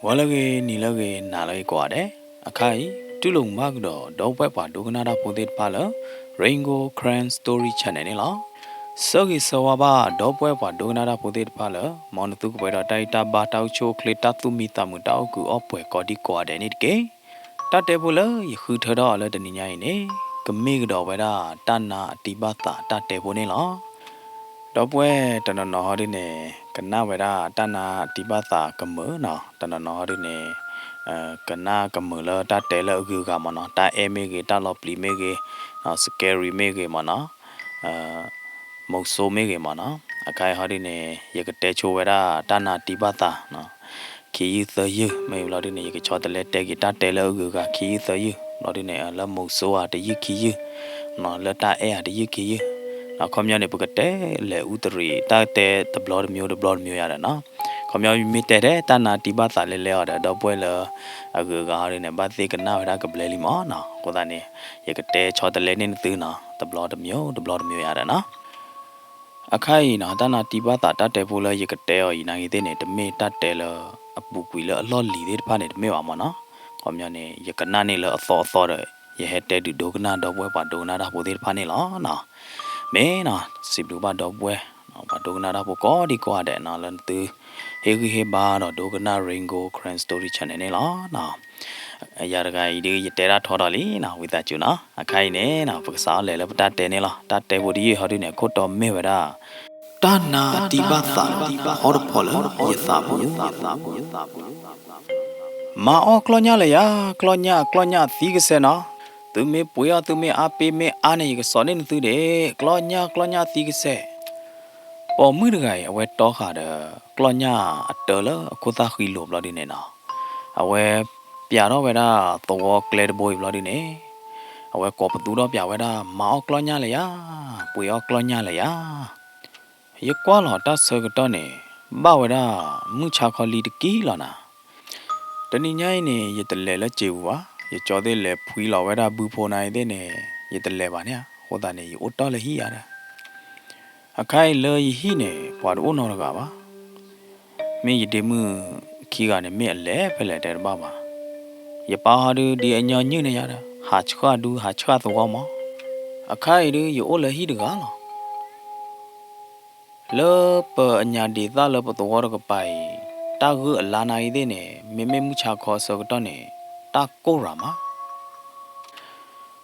ဂီၤလၢအဂ့ၤ နံၤလၢအဂ့ၤ နၤလၢအဂ့ၤကိးဂၤဒဲး, အခါအံၤ တူၢ်လိာ်မုာ်ဘၣ်ကဒီး ဒီပုၢ်ဝဲၢ်ပှၤဒိကနၣ်တၢ်ဖိသ့ၣ်တဖၣ်လၢ Rain Gold Karen Story Channel န့ၣ်လီၤ. ဆၢဂ့ၤဆၢဝါဘၣ် ဒီပုၢ်ဝဲၢ်ပှၤဒိကနၣ်တၢ်ဖိသ့ၣ်တဖၣ်လၢ မ်နသုကပှဲၤဒီးတၢ်ဂံၢ်တၢ်ဘါ တၢ်အိၣ်ဆူၣ်အိၣ်ချ့ တၢ်သူၣ်မံသးမုာ် တၢ်အိၣ်ကုၤအီၣ်ပှဲၤကိးဒံကိးဂၤဒဲးန့ၣ်တက့ၢ်. တၢ်တဲဖိလၢယဃုထၢထီၣ်အီၤလၢတနံၤညါအံၤန့ၣ် ကမ့ၢ်ကဒီးဝဲဒၣ် တၢ်နါအတံဘၣ်သးတၢ်တဲဖိန့ၣ်လီၤ. ဒီပုၢ်ဝဲၢ်တနီၤနီၤဟီဒုန့ၣ် ကနၣ်ဝဲဒၣ်တၢ်နါအတံဘၣ်သးကမုာ်နီၤ, တနီၤနီၤဟီဒုန့ၣ် ကနၣ်ကမုာ်လၢတၢ်တဲလၢအဂုၤအဂၤမ့ၢ်နီၤ, တၢ်အဲၣ်မ့ၢ်ဂ့ၤ, တၢ်လီၤပျံၤမ့ၢ်ဂ့ၤ, scary မ့ၢ်ဂ့ၤမ့ၢ်နီၤ, မုဆိုးမ့ၢ်ဂ့ၤမ့ၢ်နီၤ, အခါအံၤဟီဒုန့ၣ် ယကတဲဆိဝဲဒၣ်တၢ်နါတံဘၣ်သး ခံယုၢ်သၢယုၢ် မ့ၢ်ဘျီဒုန့ၣ် ယကဆီတလဲတဲက့ၤတၢ်တဲလၢအဂုၤအဂၤခံယုၢ်သၢယုၢ် ဘျီဒုန့ၣ် လၢမုဆိုးဧါတယုၢ်ခံယုၢ်, လၢတၢ်အဲၣ်ဧါတယုၢ်ခံယုၢ်, အခီပညီန့ၣ် ပကတဲလဲၤအူတရံး တၢ်တဲတဘျီတမျိုးတဘျီတမျိုးယၤဒီးနီၤ, အခီပညီမ့ၢ်တဲထဲတၢ်နါတံဘၣ်သးလဲၤလဲၤအီၤဒီး ဒီပုၢ်ဝဲၢ်လၢအဂုၤအဂၤဟီဒုန့ၣ် ဘၣ်သ့ၣ်ကနၣ်ဝဲဒၣ်ကဘျဲလံမ့ၢ်နီၤ, အဃိသတးန့ၣ် ယကတဲဆီတလဲန့ၢ်နသုနီၤ တဘျီတမျိုးတဘျီတမျိုးယၤဒီးနီၤ အခါအံၤနီၤ တၢ်နါတံဘၣ်သးတၢ်တဲဖိလၢယကတဲအီၤအံၤနာ်ဂ့ၤသ့ၣ်န့ၣ် တမ့ၢ်တၢ်တဲလၢအပူၤကွံာ်လၢအလီၢ်လံၤသ့ၣ်တဖၣ်န့ၣ် တမ့ၢ်ဘၣ်မ့ၢ်နီၤ, အခီပညီန့ၣ် ယကနၣ်န့ၢ်လၢအသီအသီဒီး ယဟဲတဲဒုးဒိကနၣ်ဒီပုၢ်ဝဲၢ်ပှၤဒိကနၣ်တၢ်ဖိသ့ၣ်တဖၣ်န့ၣ်လီၤနီၤ. မ့ၢ်နီၤ စံးဘျုးဘၣ်ဒီပုၢ်ဝဲၢ် ပှၤဒိကနၣ်တၢ်ဖိကိးဒံကိးဂၤဒဲးနီၤ လၢနသု ဟ့ၣ်ဂံၢ်ဟ့ၣ်ဘါဒီးဒိကနၣ် Rain Gold Karen Story Channel န့ၣ်လီၤနီၤ. ယၤတဂၤအံၤဒုး ယတဲတၢ်ထီထီၣ်လံနီၤ ဝံသးစူၤနီၤ, အခါအံၤန့ၣ်နီၤ ပကစးထီၣ်လဲၤလၢပတၢ်တဲန့ၣ်လီၤ. တၢ်တဲဖိတယုၢ်ဟီဒုန့ၣ် အခိၣ်တီမ့ၢ်ဝဲဒၣ် တၢ်နါတံဘၣ်သး ဖီတဖီလၢယသးပူၤ မၤအီၣ်ကျီၢ်ညၣ်လၢယၤ, ကျီၢ်ညၣ် ကျီၢ်ညၣ်အသံကစဲးနီၤ, သုမ့ၢ်ပှ့ၤအီၣ် သုမ့ၢ်အါပ့ၤမ့ၢ်အါန့ၣ် ယကစိာ်န့ၢ်နသုဒံး, ကျီၢ်ညၣ် ကျီၢ်ညၣ်သံကစဲး. ပိာ်မုၣ်တဂၤအံၤ အဝဲတီဃာ်ဒီး ကျီၢ်ညၣ်အတၢလၢအခိၣ်သၣ်ဃံလိာ်ဘျီဒုန့ၣ်နီၤ, အဝဲပျးထီၣ်ဝဲဒၣ်သဝီကျဲတဘိအံၤဘျီဒုန့ၣ်, အဝဲကိးပသူထီၣ်ပျးဝဲဒၣ် မၤအီၣ်ကျီၢ်ညၣ်လၢယၤ, ပှ့ၤအီၣ်ကျီၢ်ညၣ်လၢယၤ. ယကွၢ်လီၤတၢ်ဆၢကတီၢ်န့ၣ် ဘၣ်ဝဲဒၣ်မုၢ်ဆါခီလံတကံၢ်လီၤနၤ. တနံၤညါအံၤန့ၣ် ယတလဲၤလၢစ့ပူၤဘၣ်, ယကၠီသ့ၣ်လဲၤဖှံလီၤဝဲဒၣ်ဘုဖိနၤအံၤသ့ၣ်န့ၣ် ယတလဲၤဘၣ်န့ၣ်ဧါ, အဃိသတးန့ၣ် ယအိၣ်တ့ၢ်လၢဟံၣ်ယၤဒီး အခါအံၤလၢယဟံၣ်န့ၣ် ပှၤတအိၣ်နီတဂၤဘၣ်. မ့ၢ်ယဒ့မုၣ်ခံဂၤန့ၣ် မ့ၢ်အလဲၤဖဲလဲၣ်တဲတဘၣ်ဘၣ်. ယပၢ်ဟီဒု ဒ်အညီနုၢ်န့ၣ်ယၤဒီး ဟးဆှၣ်ဒူဟးဆှၣ်သဝီမး. အခါအံၤဒု ယအိၣ်လၢဟံၣ်တဂၤလီၤ. လၢပအညါဒံးသၣ်လၢပသဝီတကပၤအံၤ တၢ်ဂုၢ်အလါနၤအံၤသ့ၣ်န့ၣ် မ့မ့ၢ်မုၢ်ဆါခီအဆၢကတီၢ်န့ၣ် တၢ်ကိၢ်ရၤမး.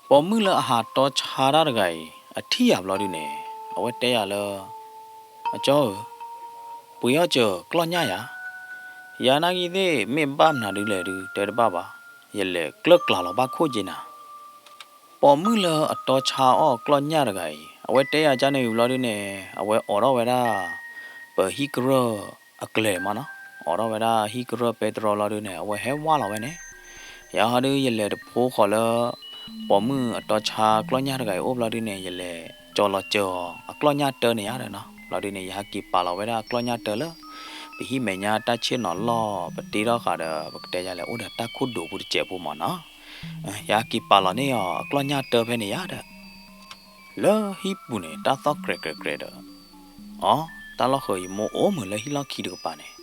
ပိာ်မုၣ်လၢအဟးတီဆါတၢ်တဂၤအံၤ အထံၣ်ယၤဘျီဒုန့ၣ် အဝဲတဲယၤလၢ အကၠီဧၢ, ပှ့ၤအီၣ်စၢၤကျီၢ်ညၣ်ယၤ, ယၤနာ်က့သ့ၣ်မ့ၢ်ဘၣ်မနုၤဒုလဲၣ်ဒု တဲတဘၣ်ဘၣ်, ယလဲၤကျၢၢ်ကျးလီၤဘၣ်ခိၣ်က့နၤ. ပိာ်မုၣ်လၢအတီဆါအီၣ်ကျီၢ်ညၣ်တဂၤအံၤ အဝဲတဲယၤကန့ၣ်ဝံၤဘျီဒုန့ၣ် အဝဲအိးထီၣ်ဝဲဒၣ် ပဟံၣ်ကရၢၢ်အကျဲမးနီၤ, အိးထီၣ်ဝဲဒၣ်ဟံၣ်ကရၢၢ်ပဲတြီလီၤဒုန့ၣ် အဝဲဟဲဝၢ်လီၤဝဲန့ၣ်, ယၤဟီဒု ယလဲၤတဖိဃီၤလၢ ပိာ်မုၣ်အတီဆါကျီၢ်ညၣ်တဂၤအံၤအိၣ်ဘျီဒုန့ၣ် ယလဲၤကၠီၤလီၤစၢၤအီၤ အကျီၢ်ညၣ်တၢန့ၣ်ယၤဒီးနီၤ, ဘျီဒုန့ၣ် ယဟဲက့ၤပာ်လီၤဝဲဒၣ်အကျီၢ်ညၣ်တၢလၢ ပဟံၣ်မဲာ်ညါတၢ်ဆ့ၣ်နီၤလီၢ် ပတ့ထီၣ်ဃာ်ဒီး ပကတဲယၤလဲၣ် အိၣ်ဒီးတၢ်ခိၣ်ဒိးပူၤတစဲးဖိမးနီၤ, ယဟဲက့ၤပာ်လီၤန့ၢ်အီၤအကျီၢ်ညၣ်တၢဖဲန့ၣ်ယၤဒီး လၢဟံၣ်ပူၤန့ၣ် တၢ်သီၣ်ကြဲးကြဲးကြဲးဒီး အီ, တၢ်လီၢ်ဃၢၤယမိၢ်အိၣ်မုာ်လၢဟံၣ်လီၢ်ခံတကပၤန့ၣ်,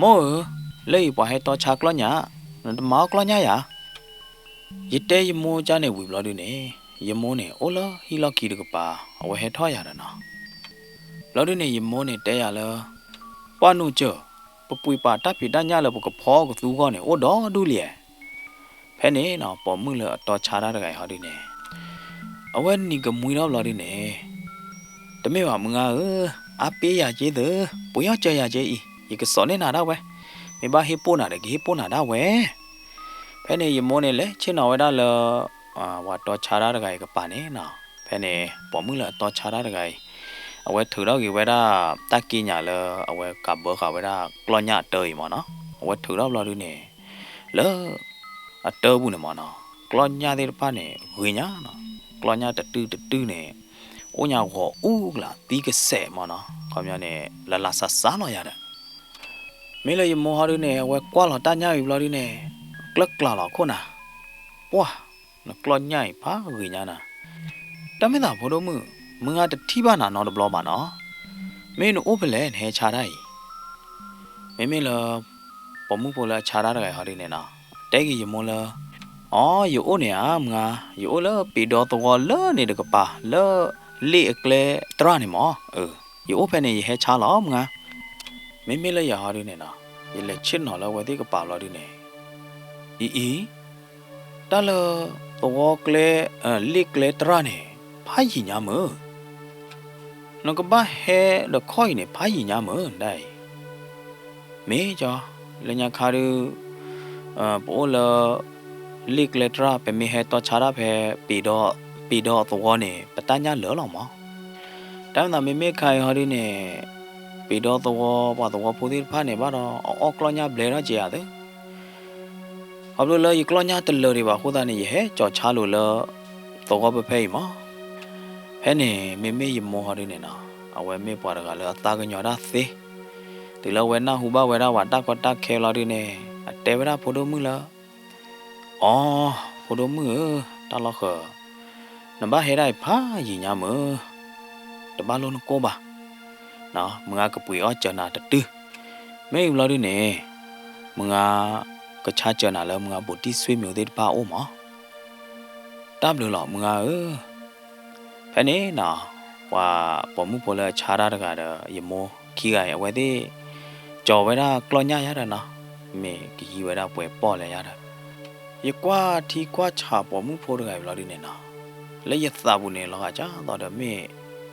မိၢ်ဧၢ, လၢအံၤပှၤဟဲတီဆါကျီၢ်ညၣ်, နတမၤအီၣ်ကျီၢ်ညၣ်ယၤ. ယတဲယမိၢ်ကန့ၣ်ဝံၤဘျီဒုန့ၣ်, ယမိၢ်န့ၣ် အိၣ်လၢဟံၣ်လီၢ်ခံတကပၤ, အဝဲဟဲထီၣ်ယၤဒီးနီၤ. ဘျီဒုန့ၣ် ယမိၢ်န့ၣ်တဲယၤလၢ ပှၢ်နိာ်စၢၤ, ပပှ့ၤပာ်တၢ်ဖံးတၢ်ညၣ်လၢပကဖီကသူဂီၢ်န့ၣ် အိၣ်ဒီဒူၣ်လံ. ဖဲန့ၣ်နီၤ ပိာ်မုၣ်လၢအတီဆါတၢ်တဂၤအံၤဟီဒုန့ၣ် အဝဲနံၤကမှံထီၣ်ဘျီဒုန့ၣ်, တမ့ၢ်ဘၣ်မုၢ်ဂၤဧၢ, အါပ့ယၤက့သၢ, ပှ့ၤအီၣ်စၢၤယၤက့အံၤ, ယကစိာ်န့ၢ်နၤဒၣ်ဝဲ, မ့ၢ်ဘၣ်ဟ့ၣ်ပိၢ်နၤဒီး ကဟ့ၣ်ပိၢ်နၤဒၣ်ဝဲ. ဖဲန့ၣ် ယမိၢ်န့ၣ် လဲၤဆ့ၣ်နီၤဝဲဒၣ်လၢ ပှၤတီဆါတၢ်တဂၤအံၤကပၤန့ၣ်နီၤ, ဖဲန့ၣ် ပိာ်မုၣ်လၢအတီဆါတၢ်တဂၤအံၤ အဝဲထုးထီၣ်က့ၤဝဲဒၣ် တၢ်က့ညၣ်လၢအဝဲကးဘၢဃာ်ဝဲဒၣ်ကျီၢ်ညၣ်အတၢအံၤမးနီၤ, အဝဲထုးထီၣ်ဘျီဒုန့ၣ် လၢ အတၢပူၤန့ၣ်မးနီၤ, ကျီၢ်ညၣ်သ့ၣ်တဖၣ်န့ၣ် ဂ့ၤညါနီၤ, ကျီၢ်ညၣ်တတုၢ်တတုၢ်န့ၣ် အိၣ်ညါဂီၤအူကလးသံကစဲးမးနီၤ, ခီပညီန့ၣ် လၢလၢစးစးလီၤယၤဒီး မ့ၢ်လၢယမိၢ်ဟီဒုန့ၣ် အဝဲကွၢ်လီၤတၢ်ညၣ်ဝံၤဘျီဒုန့ၣ် ကျၢၢ်ကျးလီၤခိၣ်နၤ, ပှၢ်, နကျီၢ်ညၣ်အံၤဖးဂ့ၤညါနၤ, တၢ်မ့ၢ်သးဖိဒိၣ်မုၣ်, မုၢ်ဂၤတထံၣ်ဘၣ်နၤနီတဘျီဘၣ်နီၤ, မ့ၢ်နအိၣ်ဖဲလဲၣ်နဟဲဆါတၢ်အံၤ, မ့မ့ၢ်လၢ ပိာ်မုၣ်ဖိလၢအဆါတၢ်တဂၤအံၤဟီဒုန့ၣ်နီၤ, တဲက့ၤယမိၢ်လၢ အိ ယအိၣ်န့ၣ်ဧါ မုၢ်ဂၤ, ယအိၣ်လၢပ့ၤဒီသဝီလၢန့ၣ်တကပၤ လၢလ့ၣ်အကျဲတြၢ်န့ၣ်မၢ်, ယအိၣ်ဖဲန့ၣ် ယဟဲဆါလီၤ မုၢ်ဂၤ. မ့မ့ၢ်လၢယၤဟီဒုန့ၣ်နီၤ, ယလဲၤဆ့ၣ်နီၤလၢအဝဲသ့ၣ်ကပၤဘျီဒုန့ၣ်, အံၤအံၤ, တၢ်လၢသဝီကျဲ, လ့ၣ်ကျဲတြၢ်န့ၣ် ဖးယံာ်ညါမုၢ် နကဘၣ်ဟဲဒီးခီၣ်အံၤန့ၣ် ဖးယံာ်ညါမုၢ်ဒၣ်အံၤ, မ့ၢ်ကီ, လၢညါခါဒု ပအိၣ်လၢ လ့ၣ်ကျဲတြၢ် ပမ့ၢ်ဟဲတီဆါတၢ်ဖဲ ပ့ၤဒီသဝီန့ၣ် ပတၢ်ညၣ်လၢာ်လီၤမး. တၢ်မ့ၢ်သးမ့မ့ၢ်ခါအံၤဟီဒုန့ၣ် ပ့ၤဒီသဝီ ပှၤသဝီဖိသ့ၣ်တဖၣ်န့ၣ် ဘၣ်ဒီးအအီၣ်ကျီၢ်ညၣ်ဘျဲးထီၣ်က့ၤဧါသ့ ခီဖျိလၢယကျီၢ်ညၣ်တလၢာ်ဒံးဘၣ်အဃိသတးန့ၣ် ယဟဲကၠီၤဆါလိာ်လၢ သဝီဖဲဖဲအံၤမး. ဖဲန့ၣ် မ့မ့ၢ်ယမိၢ်ဟီဒုန့ၣ်နီၤ, အဝဲမ့ၢ်ပှၤတဂၤလၢအသးကညီၤတၢ်သ့, တုၤလၢအဝဲနၢ်ဟူဘၣ်ဝဲဒၣ်ပှၤတၢ်ကီတၢ်ခဲလီၤဒုန့ၣ် အတဲဝဲဒၣ်ဖိဒိၣ်မုၣ်လၢ အိ ဖိဒိၣ်မုၣ်ဧၢ, တၢ်လီၢ်ဃၢၤ, နဘၣ်ဟဲဒၣ်အံၤဖးယံာ်ညါမုၢ်, တဘၣ်လိၣ်နကိၢ်ဘၣ်, မုၢ်ဂၤကပှ့ၤအီၣ်စၢၤနၤတတုၤ, မ့ၢ်အံၤဘျီဒုန့ၣ် မုၢ်ဂၤကဆါစၢၤနၤလၢမုၢ်ဂၤဘူးတံၢ်ဆွေမျိုးသ့ၣ်တဖၣ်အအိၣ်မး. တၢ်ဘျုးလီၤမုၢ်ဂၤဧၢ. ဖဲန့ၣ်နီၤ, ပှၤပိာ်မုၣ်ဖိလၢအဆါတၢ်တဂၤဒီး ယမိၢ်ခံဂၤအံၤ အဝဲသ့ၣ်ကၠီၤဝဲဒၣ်ကျီၢ်ညၣ်ယါဒီးနီၤ, မ့ၢ်ကယံၤဝဲဒၣ်ပှဲၤပီၢ်လဲၣ်ယါဒီး, ယကွၢ်ထံကွၢ်ဆးပိာ်မုၣ်ဖိတဂၤအံၤဘျီဒုန့ၣ်နီၤ, လၢယသးပူၤန့ၣ် လီၤဂာ်ကၢ်သိးဒီး မ့ၢ်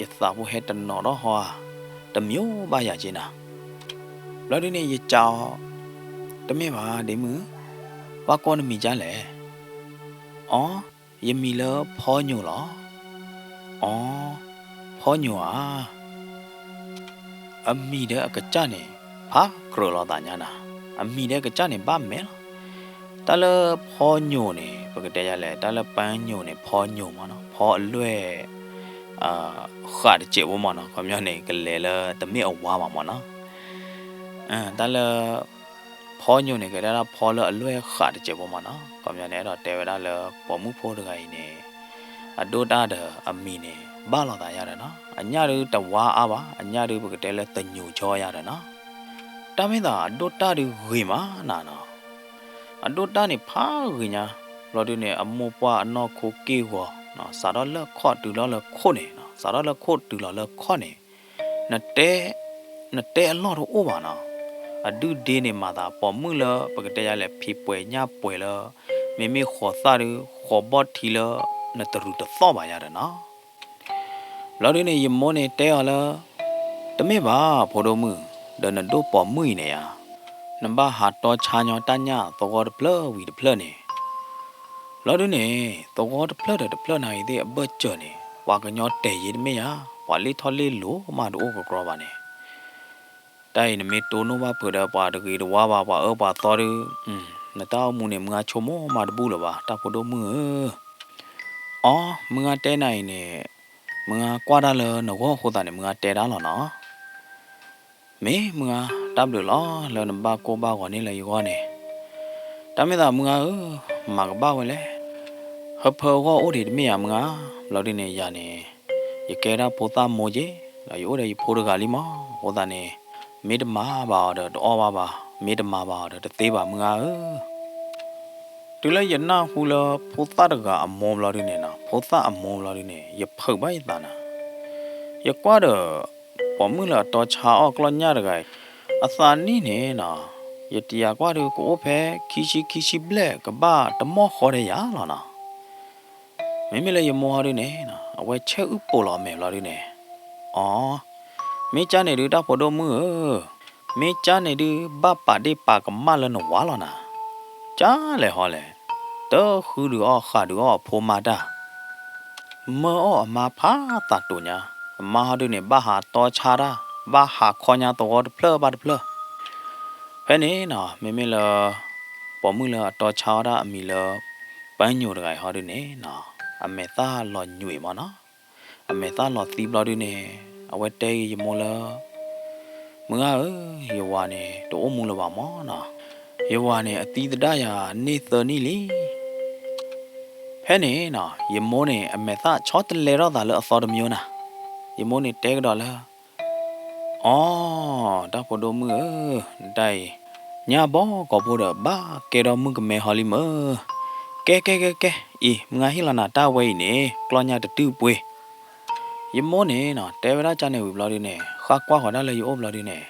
ယသးဖိဟဲတနီၤထီၣ်ဟီဧါ, တမံၤဘၣ်ယၤက့နၤ. ဘျီဒုန့ၣ် ယစံးအီၤ, တမ့ၢ်ဘၣ်ဒ့မုၣ်, ဘၣ်ကိးနမံၤဒ်လဲၣ်. အိ ယမံၤလၢဖီညိၣ်လီၤ. အိ ဖီညိၣ်ဧါ, အမံၤဒီးအကစၢ်န့ၣ် ဖးကြၢးလိာ်သးညါနၤ, အမံၤဒီးအကစၢ်န့ၣ် ဘၣ်မဲာ်လီၤ. တၢ်လၢဖီညိၣ်န့ၣ် ပကတဲယၤလဲၣ်, တၢ်လၢပၢညိၣ်န့ၣ် ဖီညိၣ်မးနီၤ, ဖီအလွဲၢ် ဃးတစဲးဖိမးနီၤ, ခီပညီန့ၣ် ကလဲၤလၢတမ့ၢ်အဝါဘၣ်မးနီၤ. တၢ်လၢ ဖီညိၣ်န့ၣ် ကဲဒၣ်ဖီလၢအလွဲၢ်ဃးတစဲးဖိမးနီၤ, ခီပညီန့ၣ် အဲၣ်ဒိးတဲဝဲဒၣ်လၢ ပိာ်မုၣ်ဖိတဂၤအံၤန့ၣ် အဒိၣ်တၢ်ဒီးအမံၤန့ၣ် ဘၣ်လိာ်သးယါဒီးနီၤ, အညၣ်ဒုတဝါအါဘၣ်, အညၣ်ဒုပကတဲလၢသညိၤကၠီယါဒီးနီၤ, တၢ်မ့ၢ်သးအဒိၣ်တၢ်ဒုဂ့ၤမးနၤနီၤ, အဒိၣ်တၢ်န့ၣ်ဖးဂ့ၤညါ, ဘျီဒုန့ၣ် အမိၢ်ပှၢ်အနီၢ်ခိက့ၢ်ဂီၤ, စးထီၣ်လၢခီၣ်တုၤလီၤလၢခိၣ်န့ၣ်, စးထီၣ်လၢခိၣ်တုၤလီၤလၢခီၣ်န့ၣ်, နတဲ နတဲအလီၢ်တအိၣ်ဘၣ်နီၤ, အဒုၣ်ဒ့န့ၣ်မၤသးပိာ်မုၣ်လၢပကတဲယါလဲၣ် ဖံးပှဲၤညၣ်ပှဲၤလၢ မ့မ့ၢ်ဃိးသၣ်ဒု ဃိးဘီၣ်ထံလၢ နတရူးတသီၣ်ဘၣ်ယါဒီးနီၤ. ဘျီဒုန့ၣ် ယမိၢ်န့ၣ်တဲအီၤလၢ တမ့ၢ်ဘၣ် ဖိဒိၣ်မုၣ်, ဒီးနဒိၣ်ပိာ်မုၣ်အံၤန့ၣ်ဧါ, နဘၣ်ဟးတီဆါညီတၢ်ညၣ်သဝီတဖျၢၣ်ဝံၤတဖျၢၣ်န့ၣ်, ဘျီဒုန့ၣ် သဝီတဖျၢၣ်ဒီးတဖျၢၣ်နၤအံၤသ့ၣ်အဘၢၣ်စၢၤန့ၣ် ပှၤကညီတဲာ်ယ့တမ့ၢ်ဧါ, ပှၤလ့ၣ်ထီၣ်လ့ၣ်လိၤမးတအိၣ်ကကြီဘၣ်န့ၣ်, တၢ်အံၤနမ့ၢ်တိၢ်နီၣ်ဘၣ်ဖုးဒီးပှၤတဂ့ၤတဝါဘၣ် ပှၤအၢပှၤသီဒု, နတၢ်အိၣ်မူန့ၣ် မုၢ်ဂၤဆိကမိၣ်မးတဘူၣ်လၢၤဘၣ် တၢ်ဖိဒိၣ်မုၣ်ဧၢ. အိ မုၢ်ဂၤတဲနၤအံၤန့ၣ်, မုၢ်ဂၤကွၢ်တၢ်လၢနဂီၢ်အဃိသတးန့ၣ် မုၢ်ဂၤတဲတၢ်လီၤနီၤ. မ့ၢ်မုၢ်ဂၤ တၢ်ဘျုးလီၤလၢနဘၣ်ကိၢ်ဘၣ်ဂီၤန့ၢ်လၢယဂီၢ်န့ၣ်, တၢ်မ့ၢ်သးမုၢ်ဂၤဧၢ, မၤကဘၣ်ဝဲလဲၣ်, ဟၢဖၢဂီၢ်အိၣ်ဒံးတမ့ၢ်ဧါမုၢ်ဂၤ, ဘျီဒုန့ၣ်ယၤန့ၣ်, ယကဲဒၣ်ဖိသၣ်မိၢ်က့, ဒီးယအိၣ်ဒီးယဖိတဂၤလံမး, အဃိသတးန့ၣ်, မ့ၢ်တမၤဘၣ်အီၤဒီးတအီၣ်ဘၣ်ဘၣ်, မ့ၢ်တမၤဘၣ်အီၤဒီးတသ့ဘၣ်မုၢ်ဂၤဧၢ. တုၤလၢယနၢ်ဟူလၢဖိသၣ်တဂၤအမိၢ်ဘျီဒုန့ၣ်နီၤ, ဖိသၣ်အမိၢ်ဘျီဒုန့ၣ် ယဖုးဘၣ်ယသးနၤ, ယကွၢ်ဒီး ပိာ်မုၣ်လၢအတီဆါအီၣ်ကျီၢ်ညၣ်တဂၤအံၤ, အသးနံၣ်န့ၣ်နီၤ, ယတယာ်ကွၢ်ဒုး ကအိၣ်ဖဲခံဆံခံဆံဘျဲၣ် ကဘၣ်တမီၢ်ဃီဒီးယၤလီၤနီၤ. မ့မ့ၢ်လၢယမိၢ်ဟီဒုန့ၣ်, အဝဲဆဲးအုၣ်ပိာ်လီၤအမဲာ်ဘျီဒုန့ၣ်, အိ, မ့ၢ်ကၢ်န့ၣ်ဒုး တၢ်ဖိဒိၣ်မုၣ်ဧၢ, မ့ၢ်ကၢ်န့ၣ်ဒုး ဘၣ်ပာ်ဒ့ၣ်ပာ်ကမၣ်လၢနဝၤလီၤနၤ, ကၢ်လဲၣ်ဟီလဲၣ်, တဃုဒုးအီၣ်ဃးဒုးအီၣ်အဖိမါတၢ် မၢအီၣ်အမါဖးသးတိၤညါ, အမါဟီဒုန့ၣ် ဘၣ်ဟးတီဆါတၢ်, ဘၣ်ဟးခီညါသဝီတဖျၢၣ်ဘၣ်တဖျၢၣ်. ဖဲန့ၣ်နီၤ, မ့မ့ၢ်လၢ ပိာ်မုၣ်လၢအတီဆါအီၣ်တၢ်အမံၤလၢ ပၢညိၣ်တဂၤအံၤဟီဒုန့ၣ်နီၤ, အမဲာ်သၣ်လီၤညွံးမးနီၤ, အမဲာ်သၣ်လီၤသံဘျီဒုန့ၣ်, အဝဲတဲဂ့ၤယမိၢ်လၢ မုၢ်ဂၤဧၢ, ယဝၤန့ၣ် တအိၣ်မူလၢၤဘၣ်မးနီၤ, ယဝၤန့ၣ် အသံသဒၣ်ယၤန့ၢ်သၢနံၣ်လံ. ဖဲန့ၣ်နီၤ, ယမိၢ်န့ၣ် အမဲာ်သၣ်ဆီတလဲထီၣ်သးလၢအသီတမံၤနၤ, ယမိၢ်န့ၣ်တဲကဒီးလၢ အိ, တၢ်ဖိဒိၣ်မုၣ်ဧၢ, နတၢ်အံၤ ညါဘီကီၢ်ဖိဒီး ဘၣ်ကဲထီၣ်မုၣ်ကမဲဟီလံမၢ်. ကဲ ကဲ ကဲ ကဲ, အံၤ မုၢ်ဂၤဟ့ၣ်လီၤနၤတၢ်ဝဲအံၤန့ၣ် ကျီၢ်ညၣ်တတုၢ်ပှ့ၤ. ယမိၢ်န့ၣ်နီၤ တဲဝဲဒၣ်ကၢ်န့ၣ်ဝံၤဘျီဒုန့ၣ် ဃၣ်ကွၢ်ဃီၤဒၣ်လၢယအိၣ်ဘျီဒုန့ၣ်,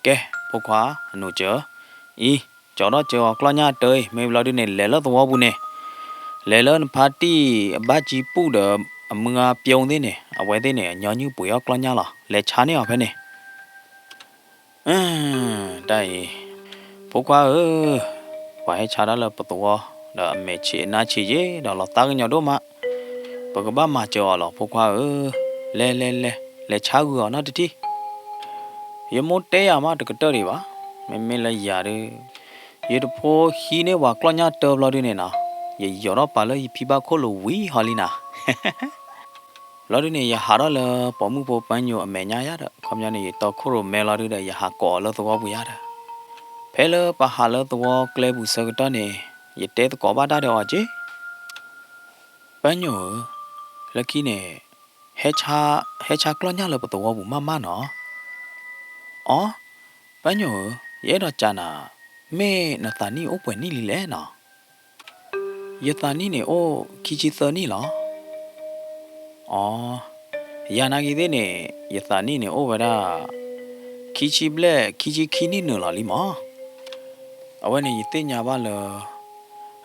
ကဲ ဖိခွါ အနီၢ်ကၠၢ, အံၤ ကၠီၤထီၣ်ကၠၢအီၤကျီၢ်ညၣ်တၢ်အံၤ မ့ၢ်ဘျီဒုန့ၣ် လဲၤလၢသဝီပူၤန့ၣ်, လဲၤလၢနဖါတံၢ်အဘၣ်ကံပူၣ်ဒီး အမုၢ်ဂၤပျိသ့ၣ်န့ၣ် အဝဲသ့ၣ်န့ၣ် အညီနုၢ်ပှ့ၤအီၣ်ကျီၢ်ညၣ်လီၤ. လဲၤဆါန့ၢ်အီၤဖဲန့ၣ် တၢ်အံၤ ဖိခွါဧၢ, ပှၤဟဲဆါတၢ်လၢပသဝီ ဒီးအမဲာ်ဆံးအနါဆံးယ့ၣ်ဒီးလီၤသးကညီၤဒိၣ်မး, ပကဘၣ်မၤစၢၤအီၤလီၤ ဖိခွါဧၢ, လဲၤ လဲၤ လဲၤ လဲၤဆါဂုာ်အီၤနီတထံၣ်. ယမိၢ်တဲယၤမးတကတၢၢ်ဒံးဘၣ်, မ့မ့ၢ်လၢယၤဒုး ယတဖိဟံးန့ၢ်ပှၤကျီၢ်ညၣ်တၢ်ဘျီဒုန့ၣ်နီၤ, ယယီၤထီၣ်ပာ်လၢယဖံဘၣ်ခိၣ်လိၤဝံၤဟီလံနီၤ. ဘျီဒုန့ၣ် ယဟးထီၣ်လၢပိာ်မုၣ်ဖိပၢ်ညိၣ်အမဲာ်ညါယါဒီး ခီပညီန့ၣ် ယတီခိၣ်ရိၣ်မဲလီၤဒုဒီး ယဟးကိးအီၤလၢသဝီပူၤယါဒီး, ဖဲလၢပဟးလၢသဝီကျဲပူၤဆၢကတီၢ်န့ၣ် ယတဲသကိးဘၣ်တၢ်ဒီးအီၤက့ၤ, ပၢ်ညိၣ်ဧၢ, လၢခံန့ၣ် ဟဲဆါ ဟဲဆါကျီၢ်ညၣ်လၢပသဝီပူၤမးမးနီၤ. အီ, ပၢ်ညိၣ်ဧၢ, ယအဲၣ်ဒိးကးနၤ, မ့ၢ်နသးနံၣ်အိၣ်ပှဲၤနံၣ်လံလဲၣ်နီၤ. ယသးနံၣ်န့ၣ်အိၣ်ခံဆံသၢနံၣ်လီၤ. အီ, ယၤနာ်က့ၤသ့ၣ်န့ၣ် ယသးနံၣ်န့ၣ်အိၣ်ဝဲဒၣ် ခံဆံဘျဲၣ် ခံဆံခံနံၣ်နုာ်လီၤလံမး. အဝဲန့ၣ်ယသ့ၣ်ညါဘၣ်လၢ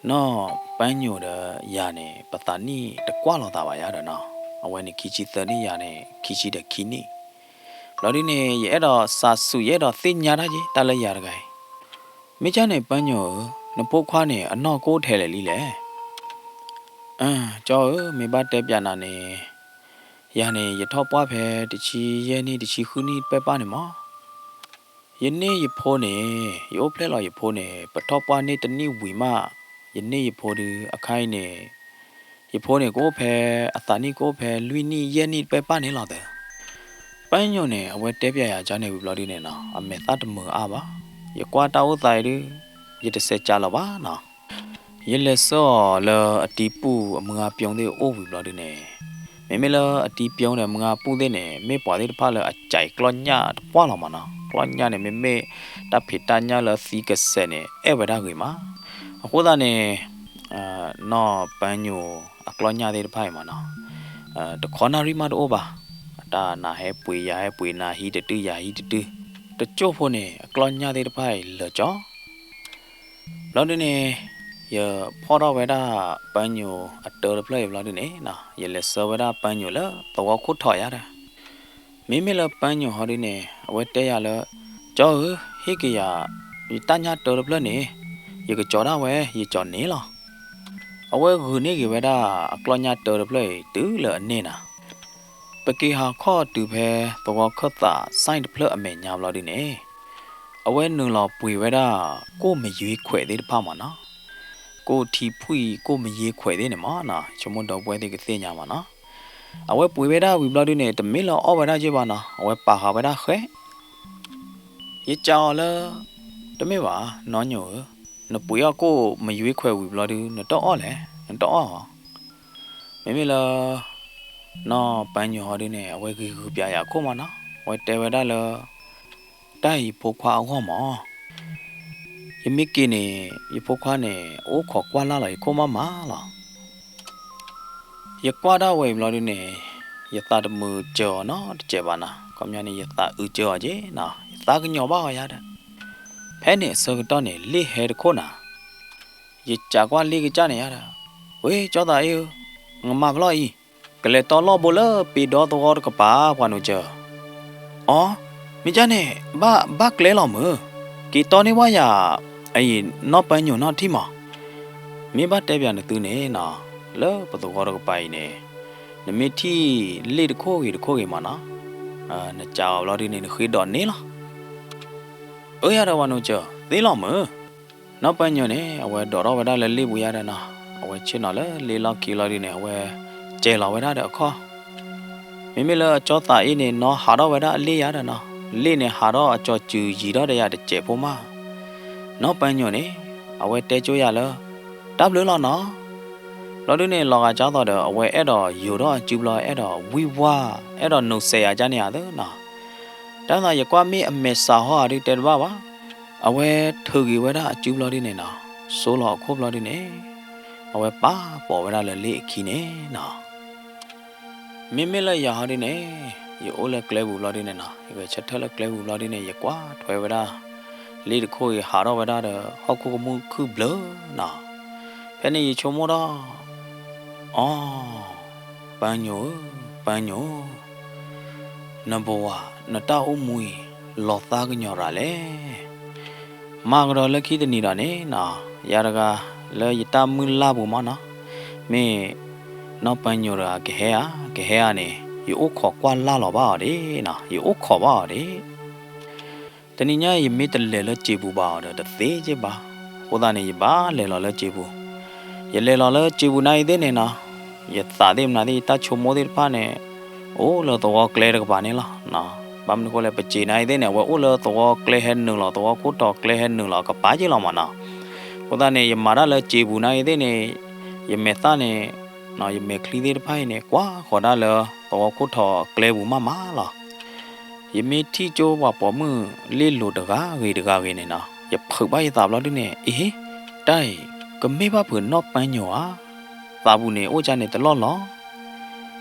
နီၢ်ပၢ်ညိၣ်ဒီးယၤန့ၣ် ပသးနံၣ်တကွၢ်လိာ်သးဘၣ်ယါဒီးနီၤ. အဝဲန့ၣ်ခံဆံသၢနံၣ် ယၤန့ၣ် ခံဆံဒီးခံနံၣ်. ဘျီဒုန့ၣ် ယအဲၣ်ဒိးစးဆူၣ် ယအဲၣ်ဒိးသ့ၣ်ညါတၢ်က့ၤ တၢ်လၢယၤတဂၤအံၤ. မ့ၢ်ကၢ်န့ၣ် ပၢ်ညိၣ်ဧၢ, နဖိခွါန့ၣ် အနီၢ်ကအိၣ်ထဲလဲၣ်လံလဲၣ်. ကၠီဧၢ, မ့ၢ်ဘၣ်တဲပျးနၤန့ၣ်, ယၤန့ၣ် ယထီၣ်ပှၢ်ဖဲတဆံယဲၢ်နံၣ် တဆံဃုနံၣ်တပဲၢ်ပၢ်န့ၣ်မး. ယန့ၢ်ယဖိန့ၣ်, ယအိၣ်ဖျဲၣ်လီၤယဖိန့ၣ် ပထီၣ်ပှၢ်န့ၢ်တနံၣ်ဝံၤမး, ယန့ၢ်ယဖိဒုး အခါအံၤန့ၣ် ယဖိန့ၣ် ကအိၣ်ဖဲ အသးနံၣ်ကအိၣ်ဖဲလွံၢ်နံၣ်ယဲၢ်နံၣ်တပဲၢ်ပၢ်န့ၣ်လီၤသၢ. ပၢ်ညိၣ်န့ၣ် အဝဲတဲပျးယၤကၢ်န့ၣ်ဝံၤဘျီဒုန့ၣ်နီၤ အမဲာ်သၣ်တမုာ်အါဘၣ်. ယကွၢ်တၢ်အိၣ်သးအံၤဒုး ယတစဲးကးလီၤဘၣ်နီၤ. ယလဲၤဆှၢအီၤလၢအတံၤပူၣ်အမုၢ်ဂၤပျိသ့ၣ်အိၣ်ဝံၤဘျီဒုန့ၣ်, မ့မ့ၢ်လၢအတံၤပျိဒီးမုၢ်ဂၤပူၣ်သ့ၣ်န့ၣ် မ့ၢ်ပှၤသ့ၣ်တဖၣ်လၢအကးကျီၢ်ညၣ်တပှၢ်လီၤမးနီၤ. ကျီၢ်ညၣ်န့ၣ် မ့မ့ၢ်တၢ်ဖံးတၢ်ညၣ်လၢသံကစဲးန့ၣ် အဲၣ်ဝဲဒၣ်ဂ့ၤမး. အဃိသတးန့ၣ် နီၢ်ပၢ်ညိၣ်အကျီၢ်ညၣ်သ့ၣ်တဖၣ်အံၤမးနီၤ, တခီနၣ်ရံၣ်မးတအိၣ်ဘၣ်. အတၢ်နၤဟဲပှ့ၤ ယၤဟဲပှ့ၤ, နၤဟံးတတုၢ် ယၤဟံးတတုၢ်, တကၠိၢ်ဖိန့ၣ် အကျီၢ်ညၣ်သ့ၣ်တဖၣ်အံၤလၢာ်ကၠီ. ဘျီဒုန့ၣ် ယဖီၣ်ထီၣ်ဝဲဒၣ်ပၢ်ညိၣ်အတၢၤတဖျၢၣ်အံၤဘျီဒုန့ၣ် ယလဲၤဆှၢဝဲဒၣ်ပၢ်ညိၣ်လၢသဝီခိၣ်ထီၣ်ယါဒီး, မ့မ့ၢ်လၢပၢ်ညိၣ်ဟီဒုန့ၣ် အဝဲတဲယၤလၢ ကၠီဧၢ, ဟ့ၣ်က့ၤယၤ ယတၢ်ညၣ်တၢၤတဖျၢၣ်န့ၣ် ယကကၠီၤဒၣ်ဝဲ ယကၠီၤန့ၣ်လီၤ. အဝဲဂုာ်န့ၢ်က့ၤဝဲဒၣ်အကျီၢ်ညၣ်တၢၤတဖျၢၣ်အံၤတုၤလၢအန့ၢ်နၤ, ပက့ၤဟးခီၣ်တုၤဖဲသဝီခၢၣ်သးစဲတဖျၢၣ်အမဲာ်ညါဘျီဒုန့ၣ်, အဝဲနုာ်လီၤပှ့ၤဝဲဒၣ် ကိၣ်မယွ့ခွဲးသ့ၣ်တဖၣ်မးနီၤ. ကိၣ်ထံဖှံၣ် ကိၣ်မယွ့ခွဲးသ့ၣ်န့ၣ်မးနီၤ ဆိကမိၣ်ဒီပုၢ်ဝဲၢ်သ့ၣ်ကသ့ၣ်ညါမးနီၤ. အဝဲပှ့ၤဝဲဒၣ်ဝံၤဘျီဒုန့ၣ် တမ့ၢ်လၢအီၣ်ဝဲဒၣ်က့ဘၣ်နီၤ အဝဲပာ်ဃာ်ဝဲဒၣ်ဃဲ ယကးအီၤလၢ တမ့ၢ်ဘၣ် နီၢ်ညိၣ်ဧၢ, နပှ့ၤအီၣ်ကိၣ်မယွ့ခွဲးဝံၤဘျီဒု နတအီၣ်လဲၣ် နတအီၣ်ဧါ. မ့မ့ၢ်လၢ နီၢ်ပၢ်ညိၣ်ဟီဒုန့ၣ် အဝဲဂံၤဂုၤပျးယၤအခိၣ်မးနီၤ အဝဲတဲဝဲဒၣ်လၢ တၢ်အံၤယဖိခွါအဂီၢ်မး ယမ့ၢ်က့ၤန့ၣ် ယဖိခွါန့ၣ် အိၣ်ခိးကွၢ်လၢ်လီၤယခိၣ်မးမးလီၤ. ယကွၢ်ဒၣ်ဝဲအံၤဘျီဒုန့ၣ် ယသးတမုာ်စၢၤအီၤနီတစဲးဘၣ်နီၤ ခီပညီန့ၣ် ယသးအုးစၢၤအီၤက့နီၤ ယသးကညီၤဘၣ်အီၤယါဒီး ဖဲန့ၣ်အဆၢကတီၢ်န့ၣ် လ့ၣ်ဟဲတခိၣ်နၤ ယကးကွၢ်လ့ၣ်ကစၢ်န့ၣ်ယါဒီး ဝ့ၢ်ကၠီသးအ့ၣ်ဧၢ, နမၤဖျီၣ်အံၤ ကလဲၤတီလီၢ်ဘိလၢပ့ၤဒီသဝီတကပၤ ပှၤနိၣ်စၢၤ. အီ, မ့ၢ်ကၢ်န့ၣ် ဘၣ်ဘၣ်ကျဲလီၤမုၢ်, က့ၤတီန့ၢ်ဝဲယၤ အအံၤ နီၢ်ပၢ်ညိၣ်နီၢ်ထံၣ်မး. မ့ၢ်ဘၣ်တဲပၠးနသုန့ၣ်နီၤ, လၢပသဝီတကပၤအံၤန့ၣ် နမ့ၢ်ထံၣ်လ့ၣ်တခိၣ်ဂ့ၤတခိၣ်ဂ့ၤမးနီၤ, နကးအီၤဘျီဒုန့ၣ် နဃ့ဒိးန့ၢ်လီၤ. အၢ ယၤဒီးပှၤနိၣ်စၢၤ သ့လီၤမုၢ်. နီၢ်ပၢ်ညိၣ်န့ၣ် အဝဲဒိးထီၣ်ဝဲဒၣ်လၢလ့ၣ်ပူၤယါဒီးနီၤ, အဝဲဆ့ၣ်နီၤလၢလ့ၣ်လီၢ်ခံလီၤဒုန့ၣ် အဝဲကဲၤလီၤဝဲဒၣ်ဒီးအခီၣ်. မ့မ့ၢ်လၢအကၠီသးအ့ၣ်န့ၣ် နီၢ်ဟးထီၣ်ဝဲဒၣ်အလ့ၣ်ယါဒီးနီၤ, လ့ၣ်န့ၣ်ဟးထီၣ်အကၠီၤစုၤယံၤထီၣ်ဒီးယၤတစဲးဖိမး. နီၢ်ပၢ်ညိၣ်န့ၣ် အဝဲတဲကၠိယၤလၢ တၢ်ဘျုးလီၤနီၤ. ဘျီဒုန့ၣ် လီၤဂာ်ကၠီသီဒီး အဝဲအဲၣ်ဒိးယိၤထီၣ်အစုဘျီ အဲၣ်ဒိးဝံၣ်ဝါ အဲၣ်ဒိးနိးစဲးယၤကၠၢန့ၣ်ဧါသၢနီၤ. တၢ်သးယကွၢ်မ့ၢ်အမဲာ်စးဟီဧါဒုတဲတဘၣ်ဘၣ်. အဝဲထုးက့ၤဝဲဒၣ်အစုဘျီဒုန့ၣ်နီၤ, စိလီၤအခိၣ်ဘျီဒုန့ၣ်, အဝဲပာ်ပိာ်ဝဲဒၣ်လၢလ့ၣ်အခံန့ၣ်နီၤ. မ့မ့ၢ်လၢယၤဟီဒုန့ၣ်, ယအိၣ်လၢကျဲပူၤဘျီဒုန့ၣ်နီၤ, ယဂဲၤဆၢထၢၣ်လၢကျဲပူၤဘျီဒုန့ၣ် ယကွၢ်ထွဲဝဲဒၣ် လ့ၣ်တခိၣ်အံၤဟးထီၣ်ဝဲဒၣ်ဒီး ဟီၣ်ခိၣ်ကမူၣ်ခုၣ်ဘျၢနီၤ. ဖဲန့ၣ်ယဆိကမိၣ်ဒီး, အီ, ပၢ်ညိၣ်ဧၢ, ပၢ်ညိၣ်, နဘဝ, နတၢ်အိၣ်မူအံၤ လီၤသးကညီၤရၤလဲၣ်. မၤကဒီးလၢခံတနံၤဒီးန့ၣ်နီၤ, ယၤတဂၤလၢယတၢ်မုၢ်လၢ်ပူၤမးနီၤ, မ့ၢ်နီၢ်ပၢ်ညိၣ်တဂၤကဟဲဧါ, ကဟဲဧါန့ၣ် ယအိၣ်ခိးကွၢ်လၢ်လီၤဘၣ်အီၤဒၣ်နီၤ, ယအိၣ်ခိးဘၣ်အီၤဒၣ်. တနံၤညါအံၤ ယမ့ၢ်တလဲၤလၢစံာ်ပူၤဘၣ်အီၤဒီး တသ့က့ဘၣ်. အဃိသတးန့ၣ် ယဘၣ်လဲၤလီၤလၢစံာ်ပူၤ. ယလဲၤလီၤလၢစံာ်ပူၤနၤအံၤသ့ၣ်န့ၣ်နီၤ, ယသးသ့ၣ်မနုၤသ့ၣ် ယတၢ်ဆိကမိၣ်သ့ၣ်တဖၣ်န့ၣ် အိၣ်လၢသဝီကျဲတကပၤန့ၣ်လီၤ. ဘၣ်မနုၤအဃိလဲၣ်, ပစံာ်နၤအံၤသ့ၣ်န့ၣ် အဝဲအိၣ်လၢသဝီကျဲဟဲနုာ်လီၤ သဝီခိၣ်ထီၣ်ကျဲဟဲနုာ်လီၤ ကပၤက့လီၤမးနီၤ. အဃိသတးန့ၣ် ယမၤတၢ်လၢစံာ်ပူၤနၤအံၤသ့ၣ်န့ၣ်, ယမဲာ်သၣ်န့ၣ်, ယမဲာ်ချံသ့ၣ်တဖၣ်အံၤန့ၣ် ကွၢ်ဃီၤဒၣ်လၢသဝီခိၣ်ထီၣ်ကျဲပူၤမးမးလီၤ. ယမ့ၢ်ထံၣ်ကၠိပှၤပိာ်မုၣ်လ့ၣ်လိၤတဂၤဂ့ၤတဂၤဂ့ၤန့ၣ်နီၤ, ယဖုးဘၣ်ယသးဘျီဒုန့ၣ်, အ့ဟ့, တၢ်အံၤ ကမ့ၢ်ဘၣ်ဖုးနီၢ်ပၢ်ညိၣ်ဧါ. သးပူၤန့ၣ် အိၣ်ကၢ်န့ၣ်တလီၢ်လီၤ.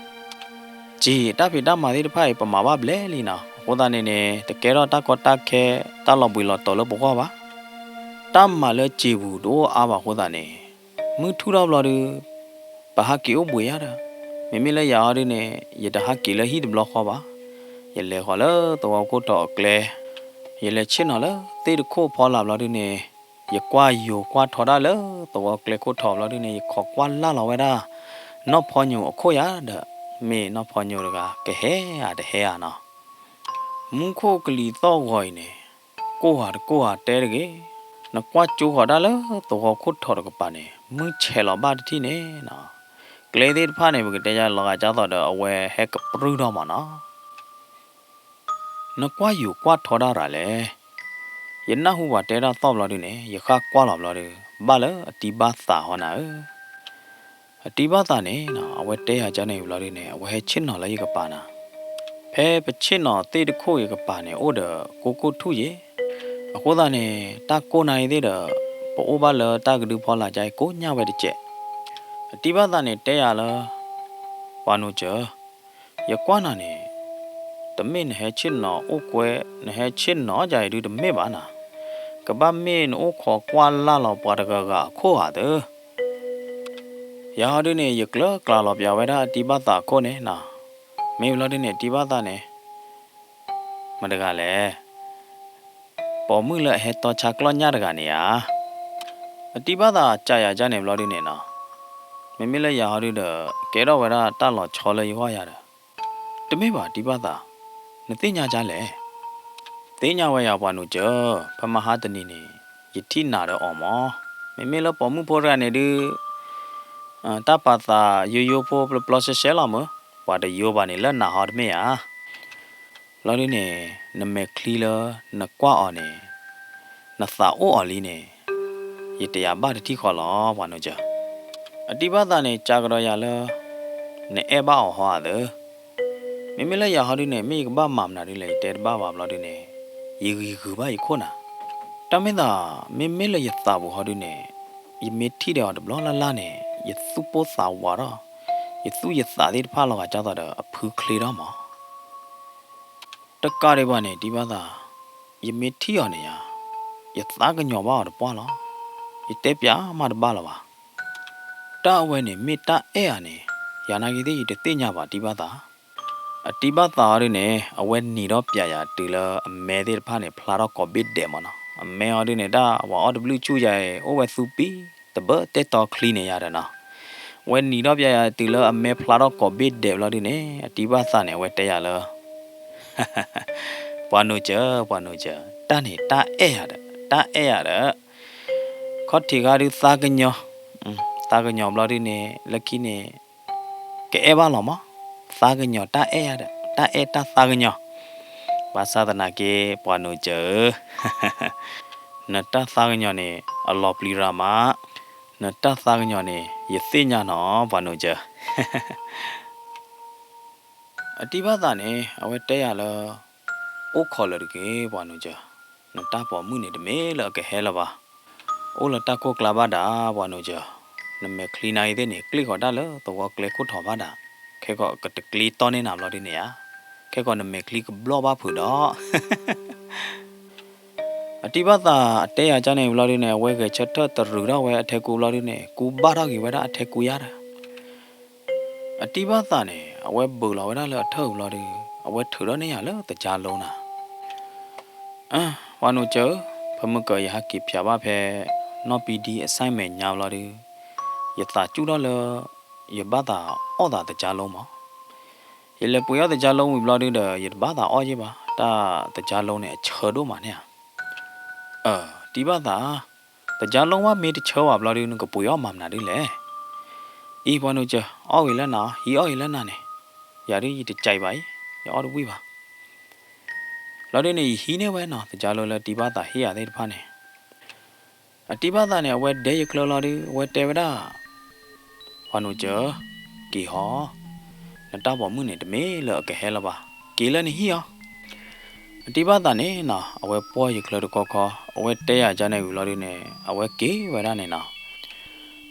စံာ်တၢ်ဖံးတၢ်မၤသ့ၣ်တဖၣ်အံၤ ပမၤဘၣ်ဘျဲၣ်လံနီၤ. အဃိသတးန့ၣ်န့ၣ် တကဲထီၣ်တၢ်ကီတၢ်ခဲ တၢ်လီၤဘှံးလီၤတီၤလၢပဂီၢ်ဘၣ်. တၢ်မၤလၢစံာ်ပူၤတအိၣ်အါဘၣ်အဃိသတးန့ၣ်, မုၢ်ထူၣ်ထီၣ်ဘျီဒု ပဟးက့ၤအိၣ်ဘှံးယါဒီး, မ့မ့ၢ်လၢယၤဟီဒုန့ၣ် ယတဟးက့ၤလၢဟံၣ်တဘျီဃီဘၣ်. ယလဲၤဃီၤလၢသဝီခိၣ်ထီၣ်အကျဲ, ယလဲၤဆ့ၣ်နီၤလၢသ့ၣ်တခိၣ်ဖီလာ်ဘျီဒုန့ၣ်, ယကွၢ်ယိၤကွၢ်ထီဒၣ်လၢသဝီကျဲခိၣ်ထီၣ်ဘျီဒုန့ၣ် ယခိးကွၢ်လၢ်လီၤဝဲဒၣ် နီၢ်ဖီညိၣ်အခိၣ်ယါဒီး, မ့ၢ်နီၢ်ဖီညိၣ်တဂၤ ကဟဲဧါတဟဲဧါနီၤ. မူခိၣ်ကလံၤသီၣ်ဂီၤအံၤန့ၣ်, ကိၢ်ဧါတကိၢ်ဧါတဲတဂ့ၤ, နကွၢ်ကၠိဃီၤဒၣ်လၢသဝီခိၣ်ထီၣ်တကပၤန့ၣ် မုၢ်ဆဲးလီၤဘၣ်တထံၣ်န့ၣ်နီၤ. ကျဲသ့ၣ်တဖၣ်န့ၣ် ပကတဲယါလီၤဂာ်ကၢ်သိးဒီး အဝဲဟဲကပြုၢ်ထီၣ်မးနီၤ. နကွၢ်ယိၤကွၢ်ထီဒၣ်ရၤလဲၣ်. ယနၢ်ဟူပှၤတဲတၢ်သီၣ်ဘျီဒုန့ၣ် ယဃၣ်ကွၢ်လီၤဘျီဒု, ဘၣ်လၢအတံဘၣ်သးဟီနၤဧၢ. အတံဘၣ်သးန့ၣ်နီၤ, အဝဲတဲယၤကၢ်န့ၣ်ဘျီဒုန့ၣ် အဝဲဟဲဆ့ၣ်နီၤလၢယကပၤနၤ. ဖဲပဆ့ၣ်နီၤသ့ၣ်တခိၣ်ယကပၤန့ၣ် အိၣ်ဒီးကိၢ်ကိၢ်ထူၣ်ယဲၢ်. အဃိသတးန့ၣ် တၢ်ကိၢ်နၤအံၤသ့ၣ်ဒီး ပအိၣ်ဘၣ်လၢတၢ်ကဒုဖီလာ်ကၢ်အံၤကိးညါဝဲတစဲး. အတံဘၣ်သးန့ၣ်တဲယၤလၢ ပှၤနိၣ်စၢၤ ယကွၢ်နၤန့ၣ် တမ့ၢ်နဟဲဆ့ၣ်နီၤအိၣ်ကွဲ, နဟဲဆ့ၣ်နီၤယၤအံၤဒုတမ့ၢ်ဘၣ်နၤ. ကဘၣ်မ့ၢ်နအိၣ်ခိးကွၢ်လၢ်လီၤပှၤတဂၤဂၤအခိၣ်ဧါသၢ. ယၤဟီဒုန့ၣ် ယကျၢၤကျါလီၤပၠးဝဲဒၣ်အတံဘၣ်သးအခိၣ်န့ၣ်နီၤ. မ့ၢ်ဘျီဒုန့ၣ် အတံဘၣ်သးန့ၣ် မတၤတဂၤလဲၣ်. ပိာ်မုၣ်လၢအဟဲတီဆါကျီၢ်ညၣ်တဂၤန့ၣ်ဧါ. အတံဘၣ်သးကးယၤကၢ်န့ၣ်ဘျီဒုန့ၣ်နီၤ. မ့မ့ၢ်လၢယၤဟီဒုဒီး ကဲထီၣ်ဝဲဒၣ်တၢ်လီၤဆီလၢယဂီၢ်ယၤဒီး, တမ့ၢ်ဘၣ်တံဘၣ်သး, နသ့ၣ်ညါကၢ်လဲၣ်. သ့ၣ်ညါဝဲယၤပှၤနိၣ်စၢၤ, ဖဲမဟါတနံၤန့ၣ် ယထံၣ်နၤဒီးအီၤမး. မ့မ့ၢ်လၢပိာ်မုၣ်ဖိတဂၤန့ၣ်ဒု တၢ်ပာ်သးယိယိဖိပျီပျီရှဲရှဲလီၤမး, ပှၤတယိဘၣ်န့ၣ်လၢနၤဟီတမ့ၢ်ဧါ. ဘျီဒုန့ၣ် နမဲာ်ချံလၢနကွၢ်အီၤန့ၣ် နသးအိၣ်အီၤလံန့ၣ် ယတယာ်ဘၣ်တထံၣ်ဃီလီၤ ပှၤနိၣ်စၢၤ. အတံဘၣ်သးန့ၣ် ကးကဒီးယၤလၢ နအဲၣ်ဘၣ်အီၤဟီဧါသၢ. မ့မ့ၢ်လၢယၤဟီဒုန့ၣ် မ့ၢ်ယကဘၣ်မၤမနုၤဒ်လဲၣ် ယတဲတဘၣ်ဘၣ်ဘျီဒုန့ၣ် ယဂံၢ်ဂုာ်ဘၣ်ယခိၣ်နၤ. တၢ်မ့ၢ်သး မ့မ့ၢ်လၢယသးပူၤဟီဒုန့ၣ် ယမ့ၢ်ထံၣ်ဒီးအီၤတဘျီလၢ်လၢ်န့ၣ် ယသူၣ်ပိၢ်သးဝးထီၣ်, ယသူၣ်ယသးသ့ၣ်တဖၣ်လီၤဂာ်ကၢ်သိးဒီးအဖုချ့ထီၣ်မး. တကးဒံးဘၣ်န့ၣ် တံဘၣ်သး, ယမ့ၢ်ထံၣ်အီၤန့ၣ်ယၤ, ယသးကညီၤဘၣ်အီၤတပှၢ်လီၤ. ယတဲပျးမးတဘၣ်လၢၤဘၣ်. တၢ်အဝဲန့ၣ်မ့ၢ်တၢ်အဲၣ်ဧါန့ၣ် ယၤနာ်က့သ့ၣ်ယတသ့ၣ်ညါဘၣ်တံဘၣ်သး. အတံဘၣ်သးအီၤဒုန့ၣ် အဝဲနံၤထီၣ်ပျးယၤတုၤလၢအမဲသ့ၣ်တဖၣ်န့ၣ် ဖျါထီၣ်ကိးဘ့ၣ်ဒဲးမးနီၤ. အမဲအီၤဒုန့ၣ် တၢ်ပှၤအီၣ်တဘျုးဆူၣ်ယၤအံၤ အိၣ်ဝဲသူပံၤတဘၢတဲတီချံန့ၣ်ယၤဒီးနီၤ. ဝဲနံၤထီၣ်ပျးယၤတုၤလၢအမဲဖျါထီၣ်ကိးဘ့ၣ်ဒဲးဘျီဒုန့ၣ် အတံဘၣ်သးန့ၣ် အဝဲတဲယၤလၢ ပှၤနိၣ်စၢၤ, ပှၤနိၣ်စၢၤ, တၢ်န့ၣ်တၢ်အဲၣ်ယၤဒီး, တၢ်အဲၣ်ယၤဒီး, ခီၣ်ထံးဂၤဒုးသးကညီၤ, သးကညီၤဘျီဒုန့ၣ် လၢခံန့ၣ် ကအဲၣ်ဘၣ်လီၤမး, သးကညီၤတၢ်အဲၣ်ယၤဒီး, တၢ်အဲၣ်တၢ်သးကညီၤ, ဘၣ်ဆၣ်သနာ်က့ ပှၤနိၣ်စၢၤဧၢ, နတၢ်သးကညီၤန့ၣ် အလီၤပျံၤရၤမး, နတၢ်သးကညီၤန့ၣ် ယသ့ၣ်ညါနီၤ ပှၤနိၣ်စၢၤ. အတံဘၣ်သးန့ၣ် အဝဲတဲယၤလၢ အိၣ်ခိးလၢၤတဂ့ၤ ပှၤနိၣ်စၢၤ. နတၢ်ပိာ်မုၣ်န့ၣ်တမ့ၢ်လၢအကဟဲလၢၤဘၣ်. အိၣ်လၢတၢ်ကိၢ်ကျါဘၣ်ဒၣ် ပှၤနိစၢၤ, နမဲာ်ချံနၤအံၤသ့ၣ်န့ၣ် ကျ့ၣ်ဃီၤတၢ်လၢသဝီကျဲခိၣ်ထီးဘၣ်ဒၣ်, ခဲကီးကတကျ့တီၢ်န့ၢ်နၤဘျီဒုန့ၣ်ဧါ, ခဲကီးနမဲာ်ချံကဘျီၣ်ဘၣ်ဖုးဒီး အတံဘၣ်သးအတဲယၤကန့ၣ်ဘျီဒုန့ၣ် အဝဲဂဲၤဆၢထၢၣ်တရုးထီၣ်ဝဲအထဲကူဘျီဒုန့ၣ် ကူဘၣ်ထီၣ်က့ၤဝဲဒၣ်အထဲကူယါဒီး အတံဘၣ်သးန့ၣ် အဝဲဘုးလီၤဝဲဒၣ်လၢအထၢၣ်အူဘျီဒု, အဝဲထုးထီၣ်န့ၢ်ယၤလၢသကြားလုံးနၤ. ပှၤနိစၢၤဧၢ, ဖဲမုၢ်ကၢၤယဟးက့ၤဖၠးဘၣ်ဖဲ နီၢ်ပံဒံအစဲမဲာ်ညါဘျီဒု, ယသးစူၢ်ထီၣ်လၢ ယဘၣ်သးအီၣ်သးသကြားလုံးမး. ယလဲၤပှ့ၤအီၣ်သကြားလုံးဝံၤဘျီဒုဒီး ယတဘၣ်သးအီၣ်ယ့ၢ်ဘၣ်, တၢ်သကြားလုံးန့ၣ်အဆၢဒိၣ်မးန့ၣ်ဧါ. အတံဘၣ်သး, သကြားလုံးဘၣ်မ့ၢ်တဆၢဘၣ်ဘျီဒု နကပှ့ၤအီၣ်မၤမနုၤဒ်လဲၣ်. အံၤပှၤနိစၢၤ, အီၣ်ဂ့ၤလၢနၤ, ဟံးအီၣ်ဂ့ၤလၢနၤန့ၣ်, ယၤဒုယတကးဘၣ်အံၤ, ယအီၣ်တဝံၣ်ဘၣ်. ဘျီဒုန့ၣ် ယဟံးန့ၢ်ဝဲနီၤ သကြားလုံးလၢတံဘၣ်သးဟ့ၣ်ယၤသ့ၣ်တဖၣ်န့ၣ် အတံဘၣ်သးန့ၣ် အဝဲဒဲယချၢလီၤဒု အဝဲတဲဝဲဒၣ်, ပှၤနိစၢၤ, က့ၤဟီ, နတၢ်ပိာ်မုၣ်န့ၣ်တမ့ၢ်လၢအကဟဲလၢၤဘၣ်, က့ၤလၢနဟံၣ်အီၤ. အတံဘၣ်သးန့ၣ်နီၤ အဝဲပှီၢ်ယချၢတခီခီ, အဝဲတဲယၤကန့ၣ်ဝံၤလီၤဒုန့ၣ် အဝဲက့ၤဝဲဒၣ်န့ၣ်နီၤ.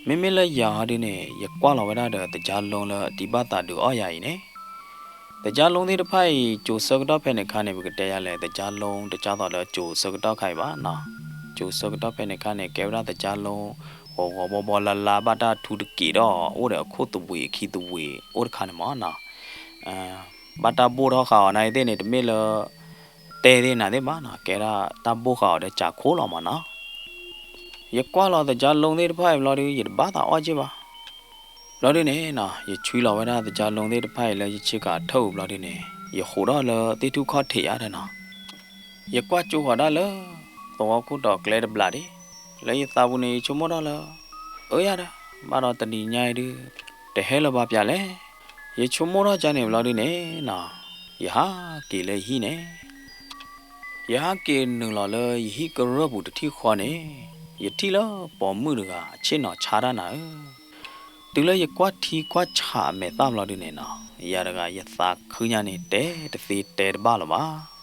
မ့မ့ၢ်လၢယၤဟီဒုန့ၣ် ယကွၢ်လီၤဝဲဒၣ်ဒီးသကြားလုံးလၢအတံဘၣ်သးဒုးအီၣ်ယၤအံၤန့ၣ် သကြားလုံးသ့ၣ်တဖၣ်အံၤ ကၠိၤဆၢကတီၢ်ဖဲန့ၣ်အခါန့ၣ် ပကတဲယၤလဲၣ် သကြားလုံး တကၢ်သိးလၢကၠိၤဆၢကတီၢ်ခါအံၤဘၣ်နီၤ. ကၠိၤဆၢကတီၢ်ဖဲန့ၣ်အခါန့ၣ် ကဲဝဲဒၣ်သကြားလုံး ဂီၤဂီၤဘီဘီလါလါ ဘၣ်တၢ်ထူတက့ၢ်ဒီး အိၣ်ဒီးအခိၣ်သဝံးအခံသဝံး အိၣ်တခါန့ၣ်မးနီၤ. ဘၣ်တၢ်ဘိၣ်ထီၣ်ဃာ်အီၤနၤအံၤသ့ၣ်န့ၣ် တမ့ၢ်လၢ တဲသ့ၣ်နၤသ့ၣ်ဘၣ်နီၤ, ကဲဒၣ်တၢ်ဘိၣ်ဃာ်အီၤဒီးကၠးခိၣ်လီၤမးနီၤ. ယကွၢ်လီၤသကြားလုံးသ့ၣ်တဖၣ်အံၤဘျီဒု ယတဘၣ်သးအီၣ်က့ၢ်ဘၣ်. ဘျီဒုန့ၣ်နီၤ ယဆွံလီၤဝဲဒၣ်သကြားလုံးသ့ၣ်တဖၣ်အံၤလၢယဆ့ကၤအထၢၣ်အူဘျီဒုန့ၣ် ယဃိးထီၣ်လၢသ့ၣ်ထူၣ်ခီၣ်ထံးယါဒီးနီၤ. ယကွၢ်ကၠိဃီၤဒၣ်လၢ သဝီခိၣ်တီၤကျဲတဘျးဒံး, လၢယသးပူၤန့ၣ် ယဆိကမိၣ်ထီၣ်လၢ အၢယၤဒီး ဘၣ်ဒီးတနံၤညါအံၤဒု တဟဲလၢၤဘၣ်ပျၢ်လဲၣ်. ယဆိကမိၣ်ထီၣ်ကန့ၣ်ဘျီဒုန့ၣ်နီၤ ယဟးက့ၤလၢယဟံၣ်န့ၣ် ယဟးက့ၤနုာ်လီၤလၢယဟံၣ်ကရၢၢ်ပူၤတထံၣ်ဃီန့ၣ် ယထံၣ်လၢပိာ်မုၣ်တဂၤ အဆ့ၣ်နီၤဆါတၢ်နၤဧၢ. တုၤလၢယကွၢ်ထံကွၢ်ဆးအမဲာ်သၣ်ဘျီဒုန့ၣ်နီၤ ယၤတဂၤယသးခုညါန့ၣ် တဲတသ့တဲတဘၣ်လၢၤဘၣ်.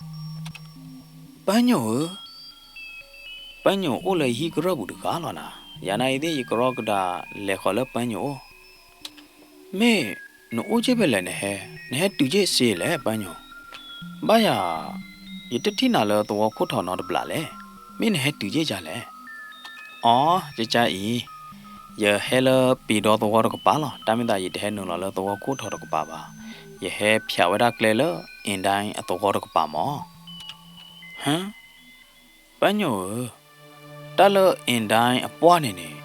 ပၢညိၣ်ဧၢ, ပၢညိၣ်အိၣ်လၢယဟံၣ်ကရၢၢ်ပူၤတဂၤလီၤနၤ. ယၤနၤအံၤသ့ၣ်ယကရီကဒါလဲၤဃီၤလၢပၢညိၣ်အိၣ် မ့ၢ်နအိၣ်က့ၢ်ဖဲလဲၣ်နဟဲ, နဟဲတုၤက့ၢ်စ့လဲၣ် ပၢညိၣ်. ဘၣ်ယၤ, ယတထံၣ်နၤလၢသဝီခိၣ်ထီးနီတဘျီလဲၣ်, မ့ၢ်နဟဲတုၤက့ၢ်ယၤလဲၣ်. အိ, ကကါအံၤ, ယဟဲလၢပ့ၤဒီသဝီတကပၤလီၤ. တၢ်မ့ၢ်သးယတဟဲနုာ်လီၤလၢသဝီခိၣ်ထီးတကပၤဘၣ်. ယဟဲဖၠးဝဲဒၣ်ကျဲလၢ အ့ၣ်ဒၣ်အသဝီတကပၤမး. ဟၢ, ပၢညိၣ်ဧၢ, တၢ်လၢအ့ၣ်ဒၣ်အပှၢ်န့ၣ်န့ၣ်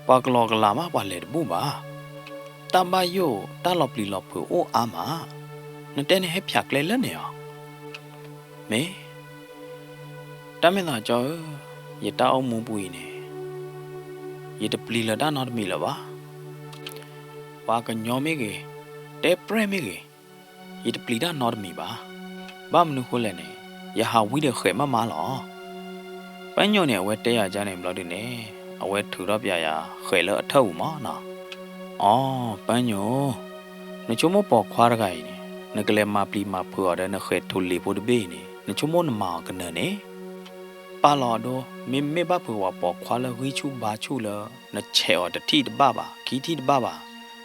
ပှၤကလီကလးမး ပှၤလဲၤတဘူၣ်ဘၣ်. တၢ်ဘၣ်ယိၣ် တၢ်လီၤပျံၤလီၤဖုးအိၣ်အါမး, နတဲနဟဲဖၠးကျဲလၢန့ၣ်ဧါ. မ့ၢ်, တၢ်မ့ၢ်သးကၠီဧၢ, ယတၢ်အိၣ်မူပူၤအံၤန့ၣ် ယတပျံၤလၢၤတၢ်နီတမံၤလၢၤဘၣ်. ပှၤကညီမ့ၢ်ဂ့ၤ, တဲပြဲၢ်မ့ၢ်ဂ့ၤ, ယတပျံၤတၢ်နီတမံၤဘၣ်. ဘၣ်မနုၤဃိလဲၣ်န့ၣ် ယဟးဝံဒီးဃဲးမးမးလီၤ. ပၢညိၣ်န့ၣ် အဝဲတဲယၤကန့ၣ်ဘျီဒုန့ၣ် အဝဲထုးထီၣ်ပျးယၤဃဲးလၢအထၢၣ်ပူၤမးနီၤ. အိ, ပၢညိၣ်, နဆိကမိၣ်ပိာ်ခွါတဂၤအံၤန့ၣ် နကလဲၤမၤပျံၤမၤဖုးအီၤဒီးနဃဲးထိးလ့ၤဖိတဘ့ၣ်အံၤန့ၣ် နဆိကမိၣ်နမၤအီၤကနၢၤန့ၣ် ပာ်လီၤအဒိ, မ့မ့ၢ်ဘၣ်ဖုးဝဲပိာ်ခွါလၢဂံၢ်ဆူၣ်ဘါဆူၣ်လၢ နဆဲးအီၤတထံၣ်တဘၣ်ဘၣ် ခံထံၣ်တဘၣ်ဘၣ်,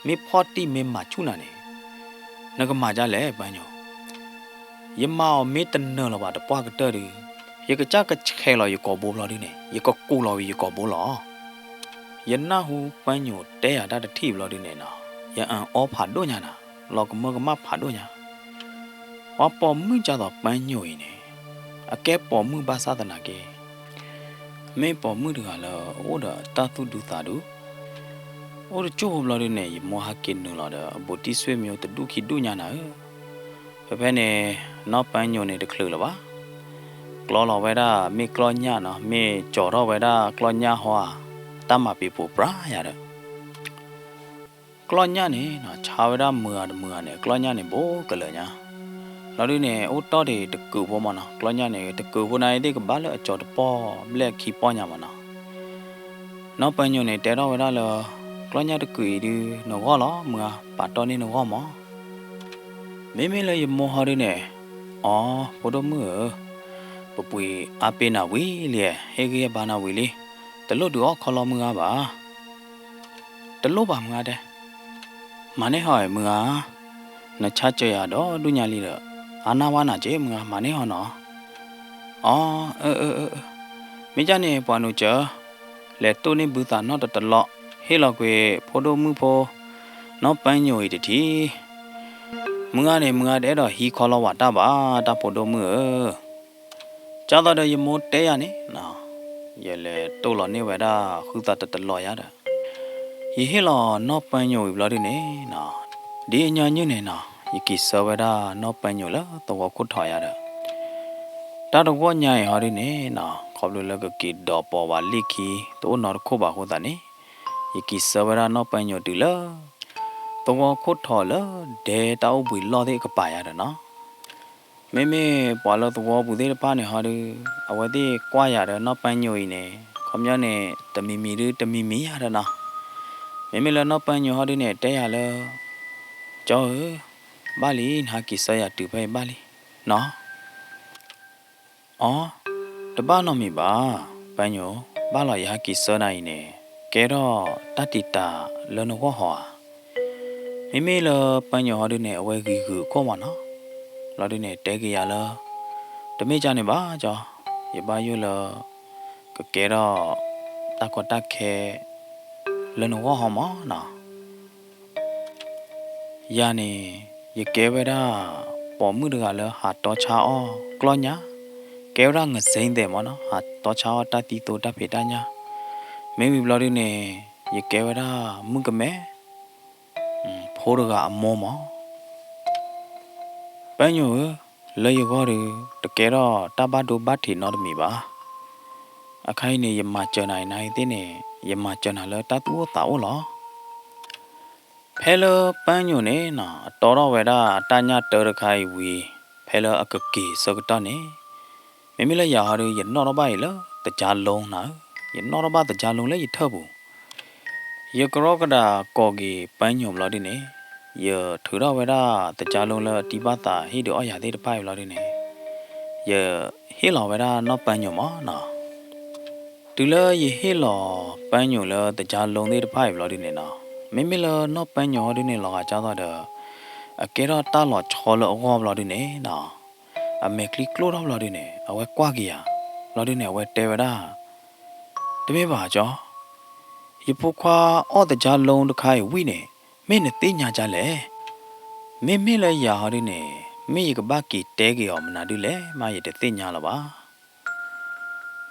မ့ၢ်ဖီၣ်တံၢ်မ့ၢ်မၤဆူၣ်နၤန့ၣ် နကမၤဒ်လဲၣ် ပၢညိၣ်. ယမၤအီၤမ့ၢ်တနၢၤလၢၤဘၣ်တပှၢ်ကတၢၢ်ဒီး ယကစၢ်ကဆဲးလီၤယကိာ်ဘိဘျီဒုန့ၣ် ယကကူးလီၤဝံၤယကိာ်ဘိလီၤ. ယနၢ်ဟူပၢညိၣ်တဲယၤတၢ်တထံၣ်ဘျီဒုန့ၣ်နီၤ ယအၢၣ်အီဖးဒိၣ်ညါနၤ, လီၤကမၢကမၣ်ဖးဒိၣ်ညါ. ပှၤပိာ်မုၣ်ဒ်သိးပၢညိၣ်အံၤန့ၣ် အကဲပိာ်မုၣ်ဘၣ်ဆၣ်သနာ်က့ မ့ၢ်ပိာ်မုၣ်တဂၤလၢအအိၣ်ဒီးတၢ်သူၣ်ဒူသးဒူ, အိၣ်တကၠိၢ်ဖိဘျီဒုန့ၣ် ယမိၢ်ဟးက့ၤနုာ်လီၤဒီး အဘူးတံၢ်ဆွေမျိုးတဒူၣ်ခံဒူၣ်ညါနၤဧၢ. ဖဲဖဲန့ၣ် နီၢ်ပၢညိၣ်န့ၣ်တချုးလၢၤဘၣ်. ကျီလီၤဝဲဒၣ်မ့ၢ်ကျီၢ်ညၣ်နီၤ, မ့ၢ်ကၠီၤထီၣ်ဝဲဒၣ်ကျီၢ်ညၣ်ဟီဧါ, တၢ်မၤပ့ၤပိာ်ပြးယၤဒီး ကျီၢ်ညၣ်န့ၣ်နီၤ ဆါဝဲဒၣ်မုာ်ဧါတမုာ်ဧါန့ၣ် ကျီၢ်ညၣ်န့ၣ်ဘိးကလၢာ်ညါ. လီၤဒုန့ၣ် အိၣ်တီၢ်ဒံးတကုးဖိမးနီၤ, ကျီၢ်ညၣ်န့ၣ် တကုးဖိနၤအံၤသ့ၣ်ကဘၣ်လၢအကၠီၤတပီၢ်ဘျဲၣ်အခံပီၢ်ညါမးနီၤ. နီၢ်ပၢညိၣ်န့ၣ် တဲထီၣ်ဝဲဒၣ်လၢ ကျီၢ်ညၣ်တကုးအံၤဒု နဂီၢ်လီၤ, မုာ်ဧါ, ပာ်တီၢ်န့ၢ်နဂီၢ်မး. မ့မ့ၢ်လၢယမိၢ်ဟီဒုန့ၣ်, အိ, ဖိဒိၣ်မုၣ်ဧၢ, ပပှ့ၤအါပ့ၤနၤဝံၤလံ, ဟ့ၣ်ဂံၢ်ဟ့ၣ်ဘါနၤဝံၤလံ, တလိၣ်ဒုးအီၣ်ခီလီမုၢ်ဂၤဘၣ်. တလိၣ်ဘၣ်မုၢ်ဂၤဒဲး, မၤန့ၢ်ဟီၣ်အံၤမုၢ်ဂၤ, နဆါစၢၤယၤဒီးဒူၣ်ညါလံဒီး, အါနၢ်ဝါနၤက့မုၢ်ဂၤ မၤန့ၢ်ဟီၣ်နီၤ. အီ, အၢ အၢ အၢ အၢ, မ့ၢ်ကၢ်န့ၣ် ပှၤနုာ်စၢၤ, လဲၤတိၢ်န့ၢ်ဘုသးနီၢ်တတလီၢ်, ဟ့ၣ်လီၤကွံာ်ဖိဒိၣ်မုၣ်ဖိ နီၢ်ပၢညိၣ်အံၤတထံၣ်. မုၢ်ဂၤန့ၣ် မုၢ်ဂၤတအဲၣ်ဒိးဟံးခီလီဝဲတၢ်ဘၣ် တၢ်ဖိဒိၣ်မုၣ်ဧၢ. ကၢ်သိးဒီးယမိၢ်တဲယၤန့ၣ်, ယလဲၤတိၢ်လီၤန့ၢ်ဝဲဒၣ်ဃုသးတတလီၢ်ယၤဒီး, ယဟ့ၣ်လီၤနီၢ်ပၢညိၣ်အံၤဘျီဒုန့ၣ်, ဒ်အညီနုၢ်န့ၣ်နီၤ, ယက့ၤဆှၢဝဲဒၣ်နီၢ်ပၢညိၣ်လၢသဝီခိၣ်ထီယၤဒီး, တၢ်တဂီၢ်ညါအံၤဟီဒုန့ၣ်နီၤ, ခီဖျိလၢကက့ၤဒိးပိာ်ဝဲလီၢ်ခံ တအိၣ်နီတခိၣ်ဘၣ်အဃိသတးန့ၣ်, ယက့ၤဆှၢဝဲဒၣ်နီၢ်ပၢညိၣ်တုၤလၢ သဝီခိၣ်ထီလၢဒဲတၢ်အိၣ်ဘှံးလီၢ်သ့ၣ်အကပၤယၤဒီးနီၤ. မ့မ့ၢ်ပှၤလၢသဝီပူၤသ့ၣ်တဖၣ်န့ၣ်ဟီဒု, အဝဲသ့ၣ်ကွၢ်ယၤဒီးနီၢ်ပၢညိၣ်အံၤန့ၣ်, ခီပညီန့ၣ် တမံၤမံၤဒုတမံၤမံၤယၤဒီးနီၤ. မ့မ့ၢ်လၢနီၢ်ပၢညိၣ်ဟီဒုန့ၣ် တဲယၤလၢ, ကၠီဧၢ, ဘၣ်လံ နဟးက့ၤဆှၢယၤတုၤဖဲအံၤဘၣ်လံ, နီၤ. အီ, တဘၣ်နီတမံၤဘၣ်, ပၢညိၣ်, ဘၣ်လီၤယဟဲက့ၤဆှၢနၤအံၤန့ၣ်, ကဲထီၣ်တၢ်တံာ်တာ်လၢနဂီၢ်ဟီဧါ. မ့မ့ၢ်လၢပၢညိၣ်ဟီဒုန့ၣ် အဝဲဂံၤဂုာ်အခိၣ်မးနီၤ, လီၤဒုန့ၣ် တဲက့ၤယၤလၢ, တမ့ၢ်ကၢ်န့ၣ်ဘၣ်ကၠီ, ယဘၣ်ယိၣ်လၢ ကကဲထီၣ်တၢ်ကီတၢ်ခဲ လၢနဂီၢ်ဟီမးနီၤ. ယၤန့ၣ် ယကဲဝဲဒၣ် ပိာ်မုၣ်တဂၤလၢဟးတီဆါအီၣ်ကျီၢ်ညၣ်, ကဲဝဲဒၣ် ငစဲသဲး မးနီၤ, ဟးတီဆါအီၣ်တၢ်သံသိတၢ်ဖံးတၢ်ညၣ်, မ့ၢ်ဝံၤဘျီဒုန့ၣ် ယကဲဝဲဒၣ်မုၣ်ကမဲ ဖိတဂၤအမိၢ်မး. ပၢညိၣ်ဧၢ, လၢယဂီၢ်ဒီး တကဲထီၣ်တၢ်ဘၣ်ဒိဘၣ်ထံးနီတမံၤဘၣ်. အခါအံၤန့ၣ် ယမၤစၢၤနၤအံၤနၤအံၤသ့ၣ်န့ၣ် ယမၤစၢၤနၤလၢတၢ်သူၣ်အိၣ်သးအိၣ်လီၤ. ဖဲလၢပၢညိၣ်န့ၣ်နီၤ အတီထီၣ်ဝဲဒၣ်အတၢ်ညၣ်တၢတခါအံၤဝံၤ, ဖဲလၢအကက့ၤဆၢကတီၢ်န့ၣ်, မ့မ့ၢ်လၢယၤဟီဒီး ယနီၣ်ထီၣ်ဘၣ်အံၤလၢသကြားလုံးနၤဧၢ, ယနီၣ်ထီၣ်ဘၣ်သကြားလုံးလၢယထၢၣ်ပူၤ. ယကရီကဒးကိးက့ၤပၢညိၣ်ဘျီဒုန့ၣ်, ယထုးထီၣ်ဝဲဒၣ်သကြားလုံးလၢအတံၤဘၣ်သးဟ့ၣ်ဒုးအီၣ်ယၤသ့ၣ်တဖၣ်အံၤဘျီဒုန့ၣ်, ယဟ့ၣ်လီၤဝဲဒၣ်နီၢ်ပၢညိၣ်မးနီၤ. တုၤလၢယဟ့ၣ်လီၤပၢညိၣ်လၢသကြားလုံးသ့ၣ်တဖၣ်အံၤဘျီဒုန့ၣ်နီၤ, မ့မ့ၢ်လၢနီၢ်ပၢညိၣ်ဟီဒုန့ၣ် လီၤဂာ်ကၢ်သိးဒီး အကဲထီၣ်တၢ်လီၤဆီလၢအဂီၢ်ဘျီဒုန့ၣ်နီၤ, အမဲာ်ချံကျိၣ်ထီၣ်ဘျီဒုန့ၣ် အဝဲကွၢ်က့ၤယၤ, ဘျီဒုန့ၣ် အဝဲတဲဝဲဒၣ်, တမ့ၢ်ဘၣ်ကၠီ, ယဖိခွါအီၣ်သကြားလုံးတခါအံၤဝံၤန့ၣ်, မ့ၢ်နသ့ၣ်ညါဒ်လဲၣ်. မ့မ့ၢ်လၢယၤဟီဒုန့ၣ်, မ့ၢ်ယကဘၣ်က့ၤတဲက့ၤအီၤမနုၤဒ်လဲၣ် မ့ၢ်ယတသ့ၣ်ညါလၢၤဘၣ်.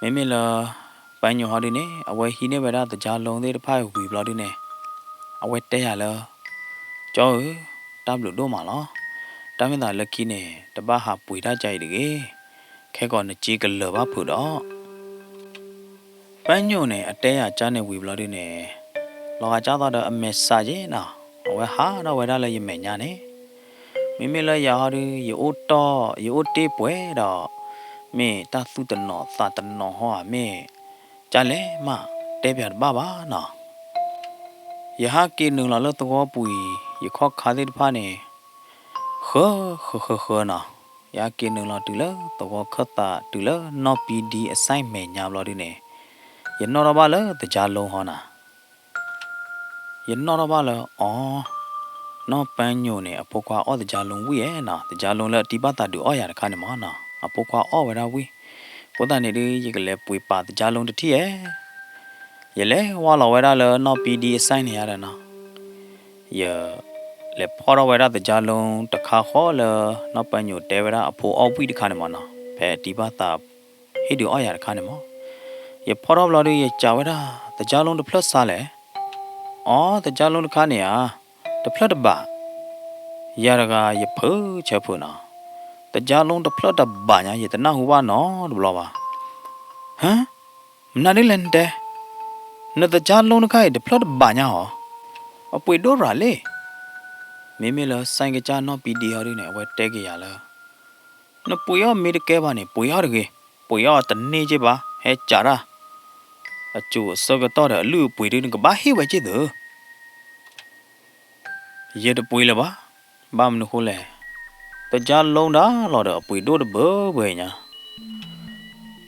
မ့မ့ၢ်လၢ ပၢညိၣ်ဟီဒုန့ၣ် အဝဲဟံးန့ၢ်ဝဲဒၣ်သကြားလုံးသ့ၣ်တဖၣ်အံၤဝံၤဘျီဒုန့ၣ်, အဝဲတဲယၤလၢ, ကၠီဧၢ, တၢ်ဘျုးဒိၣ်မးလီၤ. တၢ်မ့ၢ်သးလၢခံန့ၣ် တဘၣ်ဟးပှ့ၤတၢ်ကါအံၤတဂ့ၤ. ခဲကိးနစ့ကလၢၤဘၣ်ဖုးဒီး ပၢညိၣ်န့ၣ် အတဲယၤကၢ်န့ၣ်ဝံၤဘျီဒုန့ၣ်, လီၤဂာ်ကၢ်သိးဒီးအမဲာ်ဆှးက့နီၤ, အဝဲဟးထီၣ်ဝဲဒၣ်လၢယမဲာ်ညါန့ၣ်, မ့မ့ၢ်လၢယၤဟီဒု ယအိၣ်တီၢ် ယအိၣ်တ့ၢ်ပှဲၤဒီး, မ့ၢ်တၢ်သူၣ်တနီၤသးတနီၤဟီဧါ မ့ၢ်ကၢ်လဲၣ်မး တဲပၠးတဘၣ်ဘၣ်နီၤ. ယဟးက့ၤနုာ်လီၤလၢသဝီပူၤအံၤ ယခီၣ်ခါသ့ၣ်တဖၣ်န့ၣ် ဃၢ ဃၢ ဃၢ ဃၢနီၤ. ယဟးက့ၤနုာ်လီၤတုၤလၢသဝီခၢၣ်သး တုၤလၢနီၢ်ပံဒံအစဲမဲာ်ညါဘျီဒုန့ၣ်, ယနီၣ်ထီၣ်ဘၣ်လၢသကြားလုံးဟီနီၤ. ယနီၣ်ထီၣ်ဘၣ်လၢအီၤ, နီၢ်ပၢညိၣ်န့ၣ် အဖိခွါအီၣ်သကြားလုံးဝံၤဧဲနီၤ, သကြားလုံးလၢအတံၤဘၣ်သးဒုးအီၣ်ယၤတခါန့ၣ်မးနီၤ, အဖိခွါအီၣ်ဝဲဒၣ်ဝံၤ, အဃိသတးန့ၣ်ဒု ယကလဲၤပှ့ၤပာ်သကြားလုံးတထံၣ်ဧဲ. ယလဲၤဝါလီၤဝဲဒၣ်လၢနီၢ်ပံဒံအစဲန့ၣ်ယါဒီးနီၤ, ယလဲၤဖီၣ်ထီၣ်ဝဲဒၣ်သကြားလုံးတခါဃီလၢ နီၢ်ပၢညိၣ်တဲဝဲဒၣ်အဖိအီၣ်ဝံၤတခါန့ၣ်မးနီၤ, ဖဲအတံၤဘၣ်သး ဟ့ၣ်ဒုးအီၣ်ယၤတခါန့ၣ်မး. ယဖီၣ်ထီၣ်ဘျီဒု ယစံးဝဲဒၣ်, သကြားလုံးတဖျၢၣ်ဆါလဲၣ်. အီ, သကြားလုံးတခါန့ၣ်ဧါ, တဖျၢၣ်တဘး. ယၤတဂၤယဖုးဆၢဖုးနီၤ, သကြားလုံးတဖျၢၣ်တဘးညါ ယတနၢ်ဟူဘၣ်နီတဘျီဘၣ်. ဟါ, မနုၤဒ်လဲၣ်နတဲ, နသကြားလုံးတခါအံၤ တဖျၢၣ်တဘးညါဧါ, အပှ့ၤဒိၣ်ရၤလံ. မ့မ့ၢ်လၢစဲကစၢ်နီၢ်ပံဒံဟီဒုန့ၣ် အဝဲတဲက့ၤယၤလၢ နပှ့ၤအီၣ်မ့ၢ်တကဲဘၣ်န့ၣ် ပှ့ၤအီၣ်တဂ့ၤ, ပှ့ၤအီၣ်တန့ၢ်က့ဘၣ်, ဟဲစံးတၢ်, အစိၤအဆၢကတီၢ်ဒီးအလုၢ်အပှ့ၤဒုန့ၣ် ကဘၣ်ဟ့ၣ်ဝဲက့ၢ်သု. ယတပှ့ၤလၢၤဘၣ်, ဘၣ်မနုၤဃိလဲၣ်, သကြားလုံးဒၣ်လီၤဒီးအပှ့ၤဒိၣ်တဘၢဘၢအံၤညါ.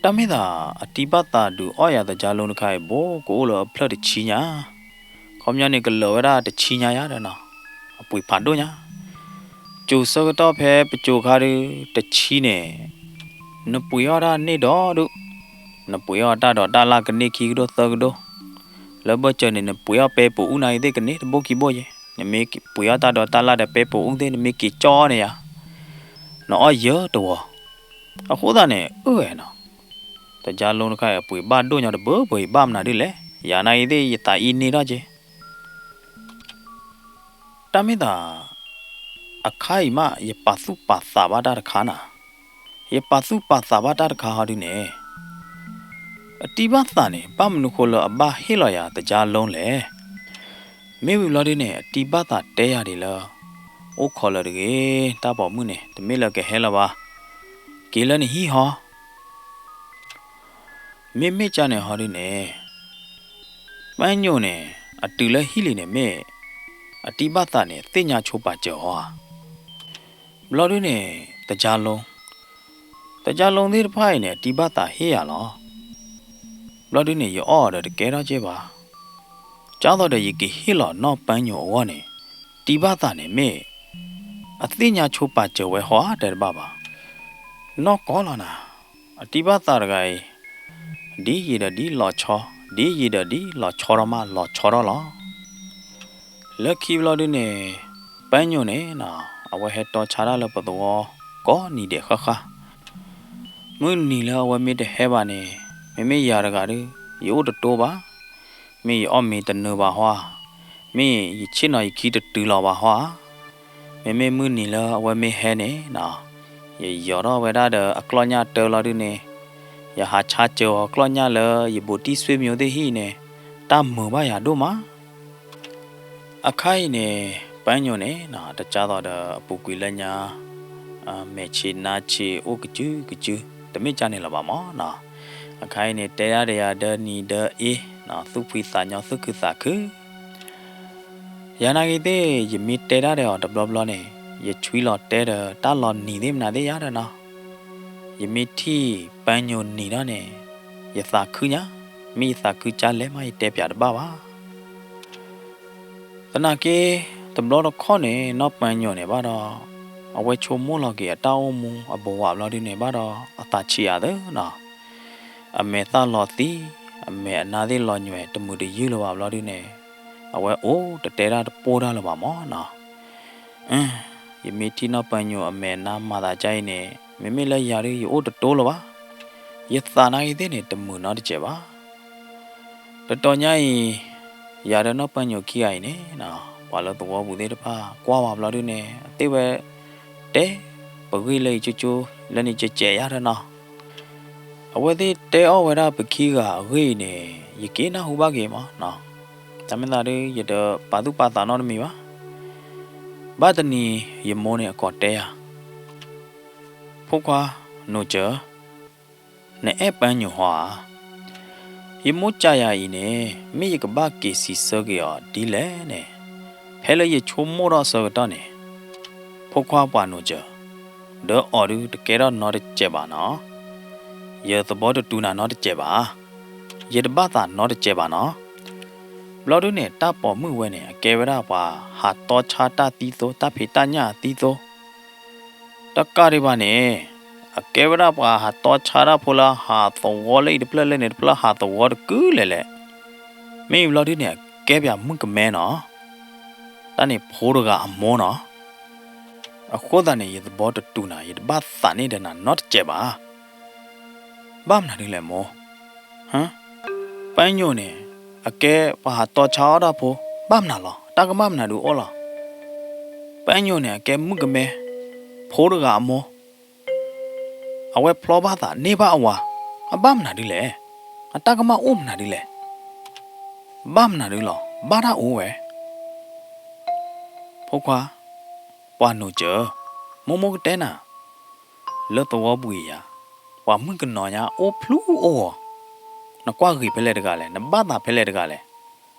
တၢ်မ့ၢ်သး အတံၤဘၣ်သးဒုးအီၣ်ယၤသကြားလုံးတခါအံၤ ဘိကအိၣ်လၢအဖျၢၣ်တဆံညါ, ခီပညီန့ၣ် ကလၢာ်ဝဲဒၣ်တဆံညါယါဒီးနီၤ, အပှ့ၤဖးဒိၣ်ညါ, စိၤဆၢကတီၢ်ဖဲပစိၤခါဒုး တဆံန့ၣ် နပှ့ၤအီၣ်တၢ်န့ၢ်ဒီးဒုး, နပှ့ၤအီၣ်တၢ်ဒီးတၢ်လၢ်ကန့ၢ်ခံကဒိၣ်သၢကဒိၣ်, လၢဘၢၣ်စၢၤန့ၣ် နပှ့ၤအီၣ်ပဲပူၤအူနၤအံၤသ့ၣ်ကန့ၢ်တဘိခံဘိယဲ, နမ့ၢ်ပှ့ၤအီၣ်တၢ်ဒီးတၢ်လၢ်ဒီးပဲပူၤအူသ့ၣ် နမ့ၢ်က့ၤကၠီန့ၣ်ယါ, နအီၣ်ယၢတဝီ, အဃိသတးန့ၣ် အၢၣ်နီၤ, သကြားလုံးတခါအံၤ အပှ့ၤဘၣ်ဒိၣ်ညါတဘၢဘၢအံၤ ဘၣ်မနုၤဒ်လဲၣ်, ယၤနၤအံၤသ့ၣ် ယသးအံၤန့ၢ်ထီၣ်က့ၤ တၢ်မ့ၢ်သး အခါအံၤမး ယပာ်သူၣ်ပာ်သးဘၣ်တၢ်တခါနၤ, ယပာ်သူၣ်ပာ်သးဘၣ်တၢ်တခါဟီဒုန့ၣ်, အတံၤဘၣ်သးန့ၣ် ဘၣ်မနုၤဃိလၢအဘၣ်ဟ့ၣ်လီၤယၤသကြားလုံးလဲၣ်. မ့ၢ်ဝံၤဘျီဒုန့ၣ် အတံၤဘၣ်သးတဲယၤဒ်လၢ အိၣ်ခိးလၢၤတဂ့ၤ, တၢ်ပိာ်မုၣ်န့ၣ် တမ့ၢ်လၢကဟဲလၢၤဘၣ်, က့ၤလၢနဟံၣ်ဟီ မ့မ့ၢ်ကၢ်န့ၣ်ဟီဒုန့ၣ်, ပၢ်ညိၣ်န့ၣ် အတုၤလၢဟံၣ်လံန့ၣ်မ့ၢ် အတံၤဘၣ်သးန့ၣ် သ့ၣ်ညါဆိပာ်စၢၤအီၤဧါ. ဘျီဒုန့ၣ် သကြားလုံး, သကြားလုံးသ့ၣ်တဖၣ်အံၤန့ၣ် အတံၤဘၣ်သးဟ့ၣ်ယၤလီၤ. ဘျီဒုန့ၣ် ယအီၣ်အီၤဒီးတကဲထီၣ်က့ဘၣ်. ကၢ်သိးဒီးယကဟ့ၣ်လီၤနီၢ်ပၢ်ညိၣ်အဂီၢ်န့ၣ်, တံၤဘၣ်သးန့ၣ်မ့ၢ် အသ့ၣ်ညါဆိပာ်စၢၤဝဲဟီဧါတဲတဘၣ်ဘၣ်. နီၢ်ကီၢ်လီၤနၤ, အတံၤဘၣ်သးတဂၤအံၤ ဒ်ယံၤဒီးဒ်လီၤဆီ, ဒ်ယံၤဒီးဒ်လီၤဆီထီၣ်မး လီၤဆီထီၣ်လီၤ. လၢခံဘျီဒုန့ၣ် ပၢ်ညိၣ်န့ၣ်နီၤ အဝဲဟဲတီဆါတၢ်လၢပသဝီ ကိးနံၤဒဲးဃၣ်ဃၣ်. မုၢ်နံၤလၢအဝဲမ့ၢ်တဟဲဘၣ်န့ၣ် မ့မ့ၢ်ယၤတဂၤဒီး ယအိၣ်တတိဘၣ်, မ့ၢ်ယအီၣ်မ့ၤတနုာ်ဘၣ်ဟီဧါ, မ့ၢ်ယဆ့ၣ်နီၤယခံတတုၤလီၤဘၣ်ဟီဧါ. မ့မ့ၢ်မုၢ်နံၤလၢအဝဲမ့ၢ်ဟဲန့ၣ်နီၤ ယယီၤထီၣ်ဝဲဒၣ်ဒီးအကျီၢ်ညၣ်တၢလီၤဒုန့ၣ်, ယဟးဆါစၢၤအီၤကျီၢ်ညၣ်လၢယဘူးတံၢ်ဆွေမျိုးသ့ၣ်ဟံၣ်န့ၣ်, တၢ်မုာ်ဘၣ်ယၤဒိၣ်မး. အခါအံၤန့ၣ် ပၢ်ညိၣ်န့ၣ်နီၤ တကၢ်သိးဒီးအပူၤကွံာ်လၢညါ မဲာ်ဆံးနါဆံးအိၣ်ကစုကစု, တမ့ၢ်ကၢ်န့ၣ်လီၤဘၣ်မးနီၤ. အခါအံၤန့ၣ် တဲဒၣ်ဒီးယၤဒီနံၤဒီအ့နီၤ, သူၣ်ဖှံသးညီသူၣ်ခုသးခု ယၤနာ်ဂ့ၤသ့ၣ် ယမ့ၢ်တဲတၢ်ဒီးအီၤတဘျီဘျီန့ၣ် ယဆွံလီၤတဲဒီးတၢ်လီၤနံၤသ့ၣ်မနုၤသ့ၣ်ယါဒီးနီၤ, ယမ့ၢ်ထံၣ်ပၢ်ညိၣ်နံၤဒီးန့ၣ် ယသးခုညါ, မ့ၢ်ယသးခုကၢ်လဲၣ်မး ယတဲပၠးတဘၣ်ဘၣ်. သနာ်က့ တဘျီတခီၣ်န့ၣ် နီၢ်ပၢ်ညိၣ်န့ၣ်ဘၣ်ဒီး အဝဲဆိကမိၣ်လီၤက့ၤအတၢ်အိၣ်မူအဘဝဘျီဒုန့ၣ်ဘၣ်ဒီး အသးဆံးအသးနီၤ, အမဲာ်သၣ်လီၤသံ, အမဲာ်အနါသ့ၣ်လီၤညွဲၤ တမုာ်တယုၢ်လၢၤဘၣ်ဘျီဒုန့ၣ် အဝဲအိၣ်တတဲတၢ်တပိၢ်တၢ်လၢၤဘၣ်မးနီၤ. ယမ့ၢ်ထံၣ်နီၢ်ပၢ်ညိၣ်အမဲာ်နါမၤသးကၢ်အံၤန့ၣ် မ့မ့ၢ်လၢယၤဒု ယအိၣ်တတိလၢၤဘၣ်. ယသးနာ်ဂ့ၤသ့ၣ်န့ၣ် တမုာ်နီတစဲးဘၣ်. တတီၤညါအံၤ ယၤဒီးနီၢ်ပၢ်ညိၣ်ခံဂၤအံၤန့ၣ် ပှၤလၢသဝီပူၤသ့ၣ်တဖၣ် ကွၢ်ဝဲဘျီဒုန့ၣ် အသ့ၣ်ဝဲတဲပဂ့ၢ်လၢအံၤကၠိကၠိ လၢန့ၣ်ကဲးကဲးယါဒီးနီၤ. အဝဲသ့ၣ်တဲအီၣ်ဝဲဒၣ်ပခံဂၤအဂ့ၢ်အံၤန့ၣ် ယက့ၤနၢ်ဟူဘၣ်က့ၤမးနီၤ. တၢ်မ့ၢ်သးဒု ယတပာ်သူၣ်ပာ်သးနီတမံၤဘၣ်. ဘၣ်တနံၤ ယမိၢ်န့ၣ်အကိးတဲယၤ, ဖိခွါ နိၣ်စၢၤ, နအဲၣ်ပၢ်ညိၣ်ဟီဧါ. ယမိၢ်ကးယၤအံၤန့ၣ် မ့ၢ်ယကဘၣ်က့ၤစံးဆၢက့ၤအီၤဒ်လဲၣ်န့ၣ်, ဖဲလၢယဆိကမိၣ်ထီၣ်ဆၢကတီၢ်န့ၣ်, ဖိခွါပှၤနိၣ်စၢၤ, ဒီးအီၤဒုတကဲထီၣ်နီတစဲးဘၣ်နီၤ. ယသဘီတတူၢ်နၤနီတစဲးဘၣ်. ယတဘၣ်သးနီတစဲးဘၣ်နီၤ. ဘျီဒုန့ၣ် တၢ်ပိာ်မုၣ်ဝဲန့ၣ် အကဲဝဲဒၣ်ပှၤဟးတီဆါတၢ်သံသိ တၢ်ဖံးတၢ်ညၣ်အသံသိ တကးဒံးဘၣ်န့ၣ် အကဲဝဲဒၣ်ပှၤဟးတီဆါတၢ်ဖိလၢဟးသဝီလၢအံၤတဖျၢၣ်လၢန့ၣ်တဖျၢၣ် ဟးသဝီတကုလဲၣ်လဲၣ်. မ့ၢ်ဘျီဒုန့ၣ် အကဲပၠးမုၣ်ကမဲနီၤ. တၢ်န့ၣ်ဖိတဂၤအမိၢ်နီၤ. အဃိသတးန့ၣ် ယသဘီတတူၢ်နၤ ယတဘၣ်သးန့ၢ်ဒီးနၤနီတစဲးဘၣ်. ဘၣ်မနုၤဒ်လဲၣ်မိၢ်. ပၢ်ညိၣ်န့ၣ် အကဲပှၤဟးတီဆါအီၣ်တၢ်ဖိ ဘၣ်မနုၤလီၤ. တၢ်ကမၣ်မနုၤဒုးအိၣ်လီၤ. ပၢ်ညိၣ်န့ၣ် အကဲမုၣ်ကမဲ ဖိတဂၤအမိၢ် အဝဲဖျီဘၣ်သးန့ၢ်ဘၣ်အဝၤ အဘၣ်မနုၤဒ်လဲၣ်. အတၢ်ကမၣ်အိၣ်မနုၤဒ်လဲၣ်. ဘၣ်မနုၤဒုးလီၤ ဘၣ်တၢ်အိၣ်ဝဲ ဖိခွါ, ပှၤနိၣ်စၢၤ, မိၢ်မိၢ်ကတဲနၤ, လၢသဝီပူၤအံၤယါ, ပှၤမုၣ်ကနီၤညါအိၣ်ဖျူအိၣ်ဂီၤ, နကွၢ်ဂ့ၤဖဲလဲၣ်တဂၤလဲၣ်, နဘၣ်သးဖဲလဲၣ်တဂၤလဲၣ်.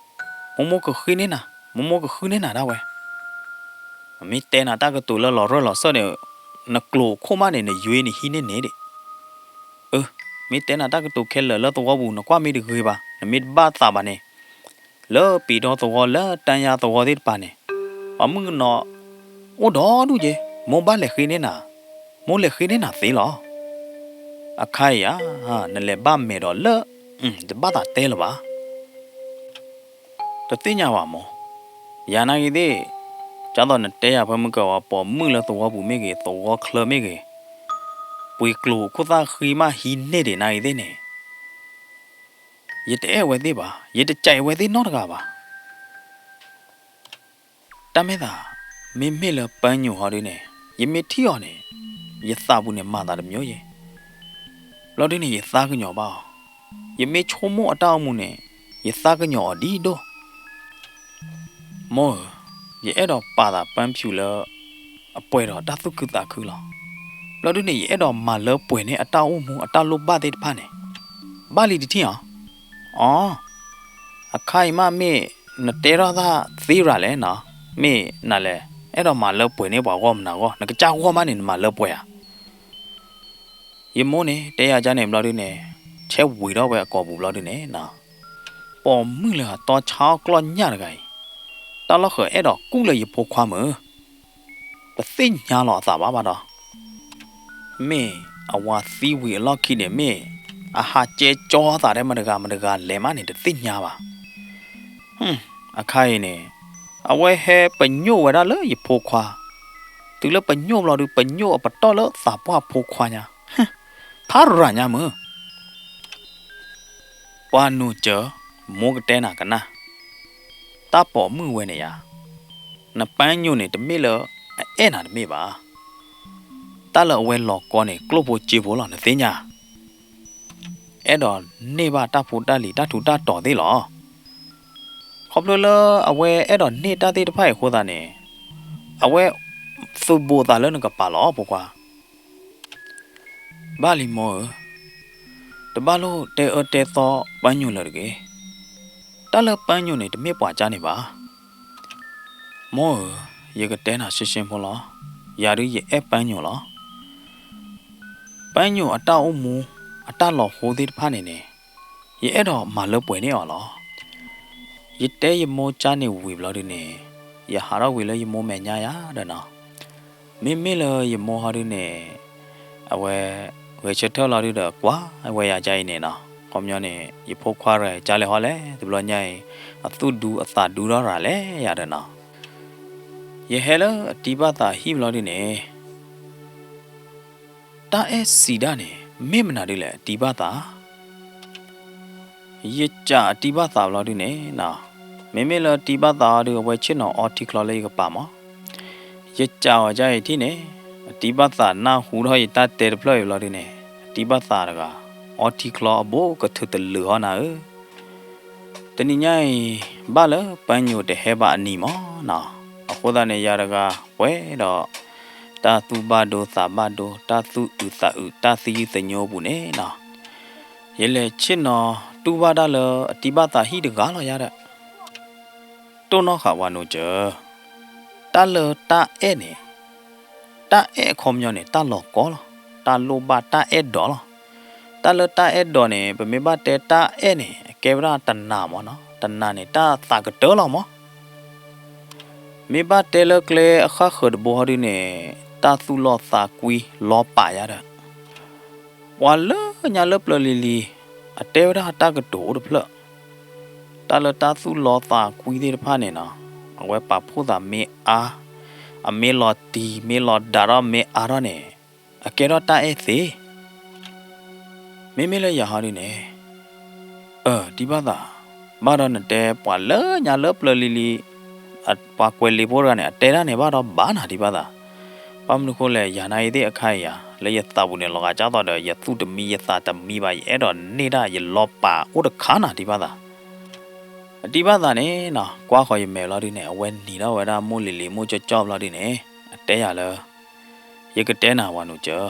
မိၢ်မိၢ်ကဃုန့ၢ်နၤ, မိၢ်မိၢ်ကဃုန့ၢ်နၤဒၣ်ဝဲ. မ့ၢ်တဲနၤတၢ်ကတိၤလၢလီၤရၢၢ်လီၤစၢၢ်န့ၣ်, နကျိၤခိၣ်မးန့ၣ် နယွ့နဟံးန့ၢ်န့ၣ်ဒံး. အၢ မ့ၢ်တဲနၤတၢ်ကတိၤခဲလၢာ်လၢသဝီပူၤ နကွၢ်မ့ၢ်တဂ့ၤဘၣ်, နမ့ၢ်တဘၣ်သးဘၣ်န့ၣ်, လၢပံၤဒီသဝီ လၢတၢ်ယါသဝီသ့ၣ်တဖၣ်န့ၣ်, ပှၤမုၣ်ကနီၤ အိၣ်ဒီဒူၣ်က့, မိၢ်ဘၣ်လဲၤဃ့န့ၢ်နၤ, မိၢ်လဲၤဃ့န့ၢ်နၤသ့လီၤ. အခါအံၤဧါ, နလဲၤဘၣ်မဲာ်ဒီးလၢ, တဘၣ်သးတဲလၢၤဘၣ်. တသ့ၣ်ညါဘၣ်မိၢ်, ယၤနာ်ဂ့ၤသ့ၣ်, ကၢ်သိးနတဲယၤဖဲမုၢ်ကဝၤ ပိာ်မုၣ်လၢသဝီပူၤမ့ၢ်ဂ့ၤ သဝီချၢမ့ၢ်ဂ့ၤ, ပှ့ၤကျိၤခိၣ်သၣ်ဃံမးဟံးန့ၢ်ဒံးနာ်ဂ့ၤသ့ၣ်န့ၣ်, ယတအဲၣ်ဝဲသ့ၣ်ဘၣ်, ယတကးအံၤဝဲသ့ၣ်နီတဂၤဘၣ်. တၢ်မဲာ်သး, မ့မ့ၢ်လၢပၢ်ညိၣ်ဟီဒုန့ၣ်, ယမ့ၢ်ထံၣ်အီၤန့ၣ်, ယသးပူၤန့ၣ်မၤသးတမံၤယဲ, ဘျီဒုန့ၣ် ယသးကညီၤဘၣ်အီၤ, ယမ့ၢ်ဆိကမိၣ်အတၢ်အိၣ်မူန့ၣ်, ယသးကညီၤအီၤဒ်ဒိၣ်. မိၢ်ဧၢ, ယအဲၣ်ဒိးပာ်သးပၢ်ဖၠူးလၢ အပှဲၤဒီးတၢ်သူၣ်ခုသးခုလီၤ. ဘျီဒုန့ၣ် ယအဲၣ်ဒိးမၤလၢပှဲၤန့ၢ်အတၢ်အိၣ်မူအတၢ်လိၣ်ဘၣ်သ့ၣ်တဖၣ်န့ၣ်, ဘၣ်လံတထံၣ်ဧါ. အီ, အခါအံၤမးမ့ၢ်နတဲထီၣ်သးသ့ရၤလဲၣ်နီၤ, မ့ၢ်နလဲၣ်, အဲၣ်ဒိးမၤလၢပှဲၤန့ၢ်ပှၤဂီၢ်မနုၤဂီၢ်, နကစၢ်ဂီၢ်မးန့ၣ် နမၤလၢပှဲၤဧါ. ယမိၢ်န့ၣ် တဲယၤကန့ၣ်ဘျီဒုန့ၣ်, ဆဲးဝံၤထီၣ်ဝဲအကိာ်ပူၤဘျီဒုန့ၣ်နီၤ, ပိာ်မုၣ်လၢအတီဆါအီၣ်ကျီၢ်ညၣ်တဂၤအံၤ, တၢ်လီၢ်ဃၢၤအဲၣ်ဒိးကူၣ်လၢယဖိခွါမုၢ်, တသ့ၣ်ညါလီၤအသးဘၣ်ဘၣ်ဒီး မ့ၢ်အဝၤသံဝံၤအလီၢ်ခံန့ၣ် မ့ၢ်အဟးကဲကၠီသးထဲမတဂၤမတဂၤလဲၤမးန့ၣ် တသ့ၣ်ညါဘၣ်. အခါအံၤန့ၣ်, အဝဲဟဲပညိၣ်ဝဲဒၣ်လၢယဖိခွါ, တုၤလၢပညိၣ်ဘျီဒု ပညိၣ်အပတီၢ်လၢသးပှၢ်ဖိခွါညါ, ဖးရၤညါမုၢ်. ပှၤနိၣ်စၢၤ, မိၢ်ကတဲနၤကနၣ်, တၢ်ပိာ်မုၣ်ဝဲန့ၣ်ယါ, နပၢ်ညိၣ်န့ၣ် တမ့ၢ်လၢအအဲၣ်နၤတမ့ၢ်ဘၣ်. တၢ်လၢအဝဲလီၤကီန့ၣ် ကျိၣ်ဖိစ့ဖိလီၤ နသ့ၣ်ညါ. အဲၣ်ဒိးန့ၢ်ဘၣ်တၢ်ဖိတၢ်လံၤတၢ်ထူးတၢ်တီၤသ့ၣ်လီၤ. ခီဖျိလၢအဝဲအဲၣ်ဒိးန့ၢ်တၢ်သ့ၣ်တဖၣ်အံၤအဃိသတးန့ၣ်, အဝဲသူၣ်ဘိးသးလၢနကပၤလီၤ ဖိခွါ. ဘၣ်လံမိၢ်ဧၢ, တဘၣ်လိၣ်တဲအၢတဲသီပၢ်ညိၣ်လၢၤတဂ့ၤ. တၢ်လၢပၢ်ညိၣ်န့ၣ် တမ့ၢ်ပှၤကၢ်န့ၣ်ဘၣ်. မိၢ်ဧၢ, ယကတဲနၤရှင်းရှင်းဖိလီၤ. ယၤဒုးယအဲၣ်ပၢ်ညိၣ်လီၤ. ပၢ်ညိၣ်အတၢ်အိၣ်မူ, အတၢ်လီၤဟိသ့ၣ်တဖၣ်န့ၣ်န့ၣ်, ယအဲၣ်ဒိးမၤလၢပှဲၤန့ၢ်အီၤလီၤ. ယတဲယမိၢ်ကၢ်န့ၣ်ဝံၤဘျီဒုန့ၣ်, ယဟးထီၣ်ဝံၤလၢယမိၢ်မဲာ်ညါယၤဒီးနီၤ. မ့မ့ၢ်လၢယမိၢ်ဟီဒုန့ၣ်, အဝဲဂဲၤဆၢထၢၣ်လီၤဒုဒီးကွၢ်ဝဲယၤကၢ်အံၤန့ၣ်နီၤ, ခီပညီန့ၣ် ယဖိခွါတဂၤအံၤ ကၢ်လဲၤဟီလဲၣ် တဘျီညါအံၤ, အသူၣ်ဒူအသးဒူထီၣ်ရၤလဲၣ်ယၤဒီးနီၤ. ယဟဲလၢအတံၤဘၣ်သးဟံၣ်ဘျီဒုန့ၣ် တၢ်အဲၣ်စံးဒၣ်န့ၣ် မ့ၢ်မနုၤဒ်လဲၣ် အတံၤဘၣ်သး. ယစံးအတံၤဘၣ်သးဘျီဒုန့ၣ်နီၤ, မ့မ့ၢ်လၢအတံၤဘၣ်သးအီၤဒု အဝဲဆ့ၣ်နီၤအီထံချီလၢယကပၤမး. ယစံးအီၤကၢ်အံၤထံၣ်န့ၣ်, အတံၤဘၣ်သးနၢ်ဟူထီၣ်ယတၢ်တဲတဖျၢၣ်အံၤဘျီဒုန့ၣ်, အတံၤဘၣ်သးတဂၤ, အီထံချီအဘိကထုးတလုာ်ဟီနၤဧၢ. တနံၤညါအံၤ, ဘၣ်လၢပၢ်ညိၣ်တဟဲဘၣ်အနံၤမးနီၤ, အဃိသတးန့ၣ် ယၤတဂၤပှဲၤဒီး တၢ်သူၣ်ဘၣ်ဒိသးဘၣ်ဒိ တၢ်သူၣ်အုးသးအုး တၢ်သယုၢ်သညိပူၤန့ၣ်နီၤ, ယလဲၤဆ့ၣ်နီၤတူၢ်ဘၣ်တၢ်လၢအတံၤဘၣ်သးဟံၣ်တဂၤလီၤယၤဒီး တိၢ်နီၣ်ဃာ်ပှၤနိၣ်စၢၤ, တၢ်လၢတၢ်အဲၣ်န့ၣ်, တၢ်အဲၣ်အခီပညီန့ၣ် တၢ်လီၤကီလီၤ, တၢ်လိၣ်ဘၣ်တၢ်အဲၣ်ဒိးလီၤ. တၢ်လၢတၢ်အဲၣ်ဒိးန့ၣ် ပမ့ၢ်ဘၣ်တဲတၢ်အဲၣ်န့ၣ် အကဲဝဲဒၣ်တနၤမးနီၤ, တနၤန့ၣ် တၢ်သးကတၢၢ်လီၤမး. မ့ၢ်ဘၣ်တဲလၢကျဲအဃၣ်ဃၢၤတဘိဟီဒုန့ၣ်, တၢ်သူၣ်လီသးကွံလီၤပာ်ယၤဒီး ပှၤလၢညါလၢပျၢၤလံၤလံၤ, အတဲဝဲဒၣ်တၢ်ကတိၤအိၣ်တဖျၢၣ်, တၢ်လၢတၢ်သူၣ်လီသးကွံသ့ၣ်တဖၣ်န့ၣ်နီၤ, အဝဲပာ်ဖှိၣ်သးမ့ၢ်အါ, အမ့ၢ်လီၤတံၢ်မ့ၢ်လီၤဒၣ်ထီၣ်မ့ၢ်အါထီၣ်န့ၣ်, အကဲထီၣ်တၢ်အဲၣ်သ့. မ့မ့ၢ်လၢယၤဟီဒုန့ၣ်, အၢ တံၤဘၣ်သး, ဘၣ်ဒီးနတဲပှၤလၢညါလၢပျၢၤလံၤလံၤ, ပှၤကွဲးလံာ်ဖိတဂၤန့ၣ် အတဲဒၣ်န့ၣ်ဘၣ်ဒီးဘၣ်နၤတံၤဘၣ်သး. ဘၣ်မနုၤဃိလဲၣ် ယၤနာ်အံၤသ့ၣ်အခါအံၤယၤ, လၢယသးပူၤန့ၣ် လီၤဂာ်ကၢ်သိးဒီး ယသူၣ်တမံယသးတမံဘၣ်, ယအဲၣ်ဒိးန့ၢ်ဒၣ်ယလီၤပာ်အိၣ်တခါနၤတံၤဘၣ်သး. အတံၤဘၣ်သးန့ၣ်နီၤ, ကွၢ်ဃီၤယမဲာ်လီၤဒုန့ၣ်, အဝဲနံၤထီၣ်ဝဲဒၣ်မိၢ်လံၤလံၤမိၢ်ကၠီၣ်ကၠီၣ်ဘျီဒုန့ၣ်, အတဲယၤလၢ ယကတဲနၤပှၤနိၣ်စၢၤ,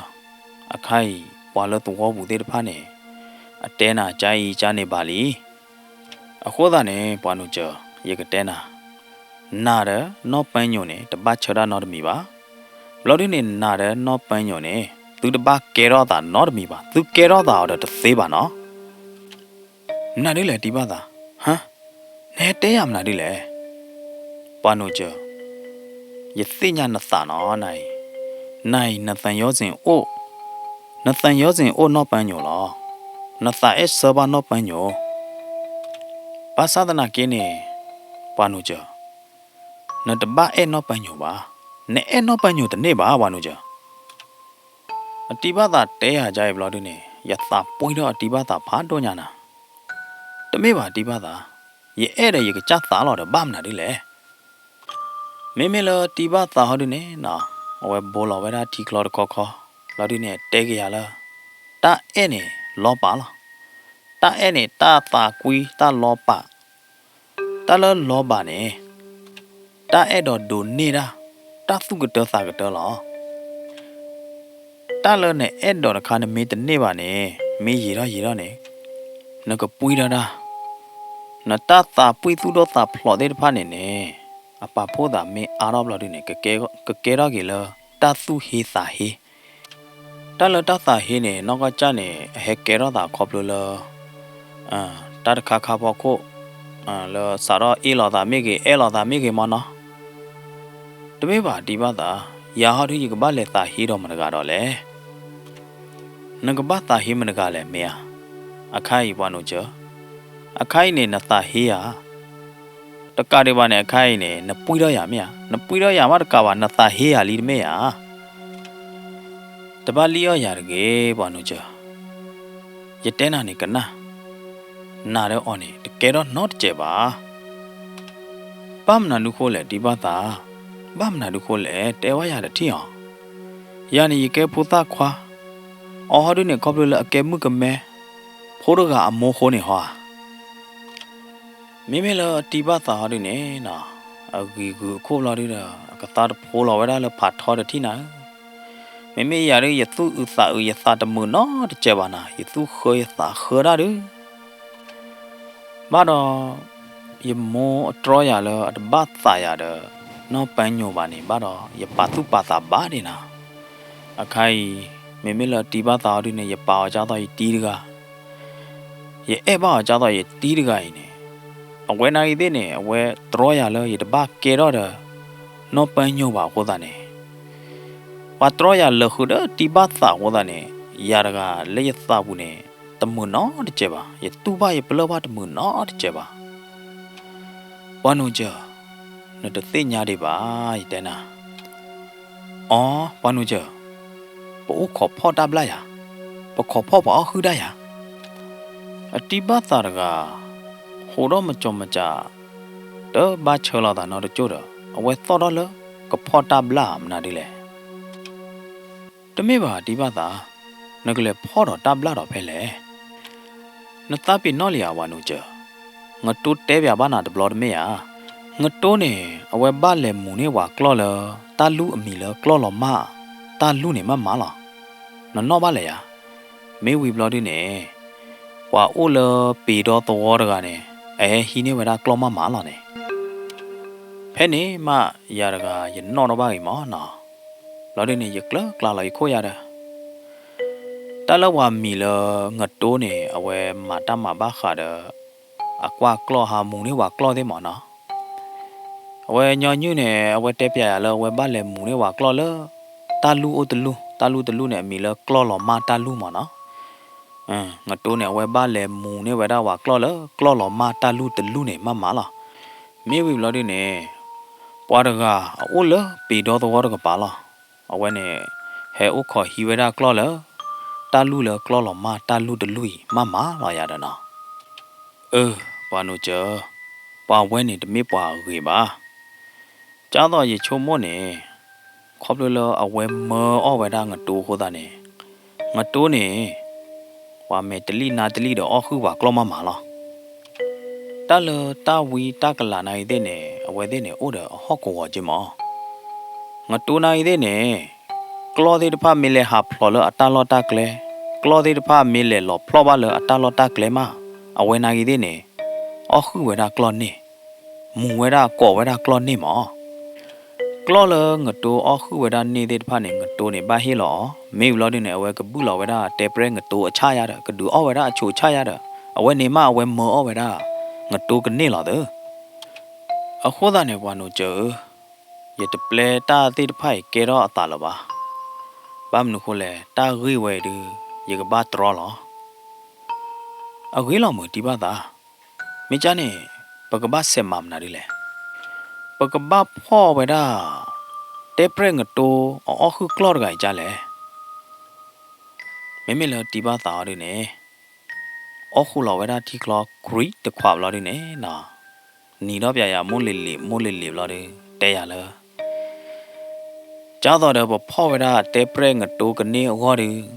အခါအံၤ ပှၤလၢသဝီပူၤသ့ၣ်တဖၣ်န့ၣ်, အတဲနၤကၢ်အံၤကၢ်န့ၣ်ဘၣ်လံ. အဃိသတးန့ၣ် ပှၤနိၣ်စၢၤ, ယကတဲနၤ, နၤဒီးနီၢ်ပၢညိၣ်န့ၣ် တဘၣ်ဆၢတၢ်နီတမံၤဘၣ်. ဘျီဒုန့ၣ် နၤဒီးနီၢ်ပၢညိၣ်န့ၣ် သုတဘၣ်ကဲထီၣ်သးနီတမံၤဘၣ်, သုကဲထီၣ်သးအီၤဒီးတသ့ဘၣ်နီၤ. မနုၤဒ်လဲၣ်တံၤဘၣ်သး, ဟါ, နဟဲတဲယၤမနုၤဒ်လဲၣ်. ပှၤနိစၢၤ, ယသ့ၣ်ညါနသးနီၤနၤအံၤ, နၤအံၤ နသံယောဇဉ်အိၣ်, နသံယောဇဉ်အိၣ်နီၢ်ပၢညိၣ်လီၤ. နသးအဲၣ်ဆၢဘၣ်နီၢ်ပၢညိၣ်, ဘၣ်ဆၣ်သနာ်က့န့ၣ်, ပှၤနိစၢၤ, နတဘၣ်အဲၣ်နီၢ်ပၢညိၣ်ဘၣ်, နအဲၣ်နီၢ်ပၢညိၣ်တန့ၢ်ဘၣ် ပှၤနိစၢၤ. အတံၤဘၣ်သးတဲယၤဒ်အံၤဘျီဒုန့ၣ် ယသးပှ့ၤထီၣ်အတံၤဘၣ်သးဖးဒိၣ်ညါနၤ. တမ့ၢ်ဘၣ်တံၤဘၣ်သး, ယအဲၣ်ဒီးယကစၢ်သးလီၤဒီးဘၣ်မနုၤဒ်လဲၣ်. မ့မ့ၢ်လၢတံၤဘၣ်သးဟီဒုန့ၣ်နီၤ, အဝဲဘိလီၤဝဲဒၣ်ထံချီတခီခီ, လီၤဒုန့ၣ်တဲက့ၤယၤလၢ, တၢ်အဲၣ်န့ၣ်လီၤပာ်လီၤ. တၢ်အဲၣ်န့ၣ်တၢ်သးကွံတၢ်လီၤပာ်, တၢ်လၢလီၤပာ်န့ၣ် တၢ်အဲၣ်ဒိးဒိးန့ၢ်တၢ်, တၢ်သူၣ်ကတၢသးကတၢလီၤ. တၢ်လၢနအဲၣ်ဒိးတခါနမ့ၢ်တန့ၢ်ဘၣ်န့ၣ်, မ့ၢ်ယံာ်ထီၣ်ယံာ်ထီၣ်န့ၣ်, နကပှံၢ်ထီၣ်တၢ်, နတၢ်သးပှံၢ်သူၣ်ဒိၣ်သးဖျိးသ့ၣ်တဖၣ်န့ၣ်န့ၣ်, အပာ်ဖှိၣ်သးမ့ၢ်အါထီၣ်ဘျီဒုန့ၣ် ကကဲထီၣ်က့ၤလၢတၢ်သူၣ်ဟ့သးဟ့ တၢ်လၢတၢ်သးဟ့န့ၣ် နီၢ်ကီၢ်ကၢ်န့ၣ် အဟဲကဲထီၣ်သးခီဖျိလၢ တၢ်တခါခါဖီခိၣ် လၢစးထီၣ်အ့ၣ်လိာ်သးမ့ၢ်ဂ့ၤ အဲၣ်လိာ်သးမ့ၢ်ဂ့ၤမ့ၢ်နီၤ. တမ့ၢ်ဘၣ်ဒံးဘၣ်သး, ယၤဟီဒု ယကဘၣ်လဲၤသးဟ့ဒီးမတဂၤဒီးလဲၣ်. နကဘၣ်သးဟ့မတဂၤလဲၣ်မ့ၢ်ဧါ. အခါအံၤပှၤနိစၢၤ, အခါအံၤန့ၣ် နသးဟ့ယၤ တကးဒံးဘၣ်န့ၣ် အခါအံၤန့ၣ် နပှံၢ်ထီၣ်ယၤမ့ၢ်ဧါ, နပှံၢ်ထီၣ်ယၤမးတကးဘၣ် နသးဟ့ယၤလံတမ့ၢ်ဧါ. တဘၣ်လံၣ်အီၣ်ယၤတဂ့ၤ ပှၤနိစၢၤ, ယတဲနၤန့ၣ်ကနၣ်, နၤဒီးအီၤန့ၣ် တကဲထီၣ်နီတစဲးဘၣ်. ဘၣ်မနုၤဒုဃိလဲၣ် ဒံးဘၣ်သး, ဘၣ်မနုၤဒုဃိလဲၣ် တဲဝဲယၤတထံၣ်အီၤ. ယၤန့ၣ် ယကဲဖိသၣ်ခွါ, အီၤဟီဒုန့ၣ် ခီဖျိလၢအကဲမုၣ်ကမဲ ဖိတဂၤအမိၢ်အဃိန့ၣ်ဟီဧါ. မ့မ့ၢ်လၢတံၤဘၣ်သးဟီဒုန့ၣ်နီၤ, အဂံၢ်ဂုာ်အခိၣ်ဘျီဒုဒီး အကသါတဖိလီၤဝဲဒၣ်လၢဖးထီတထံၣ်နၤဧၢ. မ့မ့ၢ်ယၤဒု ယသူၣ်အုးသးအုး ယသးတမုာ်နီတစဲးဘၣ်နၤ, ယသူၣ်ဃၢယသးဃၢဒၣ်ဒု ဘၣ်ဒီး ယမိၢ်အတြီယၤလၢအတဘၣ်သးယၤဒီး နီၢ်ပၢညိၣ်ဘၣ်န့ၣ် ဘၣ်ဒီးယပာ်သူၣ်ပာ်သးဘၣ်ဒံးနၤ. အခါအံၤ မ့မ့ၢ်လၢတံၤဘၣ်သးဟီဒုန့ၣ် ယပာ်အီၤကၢ်သိးယတံၤတဂၤ, ယအဲၣ်ဘၣ်အီၤကၢ်သိးယတံၤတဂၤအံၤန့ၣ်, အဝဲနာ်ဂ့ၤသ့ၣ်န့ၣ် အဝဲတြီယၤလၢယတဘၣ်ကဲထီၣ်ဒီး နီၢ်ပၢညိၣ်ဘၣ်အဃိသတးန့ၣ် ပှၤတြီယၤလၢာ်ဃုာ်ဒီးတံၤဘၣ်သးအဃိသတးန့ၣ်, ယၤတဂၤလၢယသးပူၤန့ၣ် တမုာ်နီတစဲးဘၣ်, ယတူၢ်ဘၣ်ယပလၢၢ်ဘၣ်တမုာ်နီတစဲးဘၣ်. ပှၤနိစၢၤ, နတသ့ၣ်ညါဒံးဘၣ် ယတဲနၤ. အိ, ပှၤနိစၢၤ, ပအိၣ်ခိးဖီၣ်တၢ်ဘျၣ်ယၤ, ပခိးဖီၣ်ပှၤအီၣ်ဟုၣ်ဒၣ်ယၤ. အတံၤဘၣ်သးတဂၤ ဟးထီၣ်မကၠီမကၠး တဘၣ်ဆၢလီၤသးနီတကၠိၢ်ဒီး အဝဲသီၣ်ထီၣ်လၢကဖီၣ်တၢ်ဘျၣ်မနုၤဒ်လဲၣ်. တမ့ၢ်ဘၣ်တံၤဘၣ်သး, နကလဲၤဖီၣ်ဒီးတၢ်ဘျၣ်ဒီးဖဲလဲၣ်. နသးပ့ၤနီၣ်လံဧါ ပှၤနိစၢၤ, ငတိတဲပၠးဘၣ်နၤတဘျီတမ့ၢ်ဧါ. ငတိန့ၣ် အဝဲဘၣ်လဲၤမူးန့ၢ်ပှၤကျီၢ်လၢ တၢ်လူၢ်အမံၤလၢကျီၢ်လီၤမၢ်တၢ်လူၢ်န့ၣ်မးမးလီၤ. နနီၣ်ဘၣ်လဲၣ်ယၤ. မ့ၢ်ဝံၤဘျီဒုန့ၣ် ပှၤအိၣ်လၢပ့ၤဒီသဝီတဂၤန့ၣ် အဟဲဟံးန့ၢ်ဝဲဒၣ်ကျီၢ်မးမးလီၤန့ၣ် ဖဲန့ၣ်မး ယၤတဂၤယနီၣ်ထီၣ်ဘၣ်ဂ့ၤမးနီၤ. ဘျီဒုန့ၣ် ယကျၢၤကျါလီၤယခိၣ်ယၤဒီး တၢ်လၢပှၤမံၤလၢငတိန့ၣ် အဝဲမၤတၢ်မၤဘၣ်ဃးဒီး အကွၢ်ကျီၢ်ဟးမူးန့ၢ်ပှၤကျီၢ်သ့ၣ်မးနီၤ. အဝဲညီနုၢ်န့ၣ် အဝဲတဲပၠးယၤလၢအဝဲဘၣ်လဲၤမူးန့ၢ်ပှၤကျီၢ်လၢ တၢ်လူၢ်အိၣ်တလူၢ်, တၢ်လူၢ်တလူၢ်န့ၣ် အမံၤလၢကျီၢ်လီၤမၢ်တၢ်လူၢ်မးနီၤ. ငတိန့ၣ် အဝဲဘၣ်လဲၤမူးန့ၢ်ဝဲဒၣ်ပှၤကျီၢ်လၢ ကျီၢ်လီၤမၢ်တၢ်လူၢ်တလူၢ်န့ၣ်မးမးလီၤ. မ့ၢ်ဝံၤဘျီဒုန့ၣ် ပှၤတဂၤအအိၣ်လၢပ့ၤဒီသဝီတကပၤလီၤ. အဝဲန့ၣ် ဟဲအိၣ်ခိးဟံးဝဲဒၣ်ကျီၢ်လၢ တၢ်လူၢ်လၢကျီၢ်လီၤမၢ်တၢ်လူၢ်တလူၢ်အံၤမးမးလီၤယၤဒီးနီၤ. အၢ ပှၤနိစၢၤ, ပှၤဝဲန့ၣ်တမ့ၢ်ပှၤအဂ့ၤဘၣ်. ကၢ်သိးယဆိကမိၣ်န့ၣ် ခီဖျိလၢအဝဲမၢအီၣ်ဝဲဒၣ်ငတိအဃိသတးန့ၣ်, ငတိန့ၣ် ပှၤမဲာ်တလံၣ်နါတလံၣ်ဒီးအီၣ်ဟုၣ်ပှၤကျီၢ်မးမးလီၤ. တၢ်လၢတၢ်ဝံတၢ်ကလၤနာ်ဂ့ၤသ့ၣ်န့ၣ် အဝဲသ့ၣ်န့ၣ်အိၣ်ဒီးအဟီၣ်ကဝီၤက့မး. ငတိနာ်ဂ့ၤသ့ၣ်န့ၣ် ကျီၢ်သ့ၣ်တဖၣ်မ့ၢ်လဲၤဟးဖျိးလၢအတၢ်လီၢ်တၢ်ကျဲ, ကျီၢ်သ့ၣ်တဖၣ်မ့ၢ်လဲၤလီၤဖျီၣ်ဘၣ်လၢအတၢ်လီၢ်တၢ်ကျဲမး, အဝဲနာ်ဂ့ၤသ့ၣ်န့ၣ် အီၣ်ဟုၣ်ဝဲဒၣ်ကျီၢ်န့ၣ်, မူးဝဲဒၣ်ကိးဝဲဒၣ်ကျီၢ်န့ၣ်မး. ကျီၢ်လၢငတိအီၣ်ဃုာ်ဝဲဒၣ်န့ၣ်သ့ၣ်တဖၣ်န့ၣ် ငတိန့ၣ်ဘၣ်ဟ့ၣ်လီၤအီၤ, မ့ၢ်ဝံၤလီၤဒုန့ၣ် အဝဲကဘုၣ်လီၤဝဲဒၣ်တဲပြဲၣ်ငတိအဆၣ်ယါဒီး ကဒုးအီၣ်ဝဲဒၣ်အဆိးဆၣ်ယါဒီး အဝဲန့ၣ်မးအဝဲမၢအီၣ်ဝဲဒၣ် ငတိကန့ၢ်လီၤသၢ. အဃိသတးန့ၣ် ပှၤနိးစၢၤဧၢ, ယတပျဲတၢ်သ့ၣ်တဖၣ်အံၤကဲထီၣ်အသးလၢၤဘၣ်. ဘၣ်မနုၤဃိလဲၣ်, တၢ်ဂ့ၢ်ဝဲအံၤဒု ယကဘၣ်တြီလီၤ. အဂ့ၢ်လီၤမုၢ်တံၢ်ဘၣ်သး, မ့ၢ်ကၢ်န့ၣ် ပကဘၣ်ဆဲးမၤမနုၤဒ်လဲၣ်. ပကဘၣ်ဖီၣ်ဝဲဒၣ် တဲပြဲၣ်ငတိအအီၣ်ဃုာ်ကျီၢ်တဂၤအံၤကၢ်လဲၣ်. မ့မ့ၢ်လၢတံၢ်ဘၣ်သးအီၤဒုန့ၣ် အီၣ်ဃုာ်လီၤဝဲဒၣ်ထံချီခွံတခွးဘျီဒုန့ၣ်နီၤ, နံၤဒီးပျးယၤမိၢ်လ့ၤလ့ၤ မိၢ်လ့ၤလ့ၤဘျီဒု တဲယၤလၢ ကၢ်သိးဒီးပဖီၣ်ဝဲဒၣ်တဲပြဲၣ်ငတိကန့ၢ်အဂီၢ်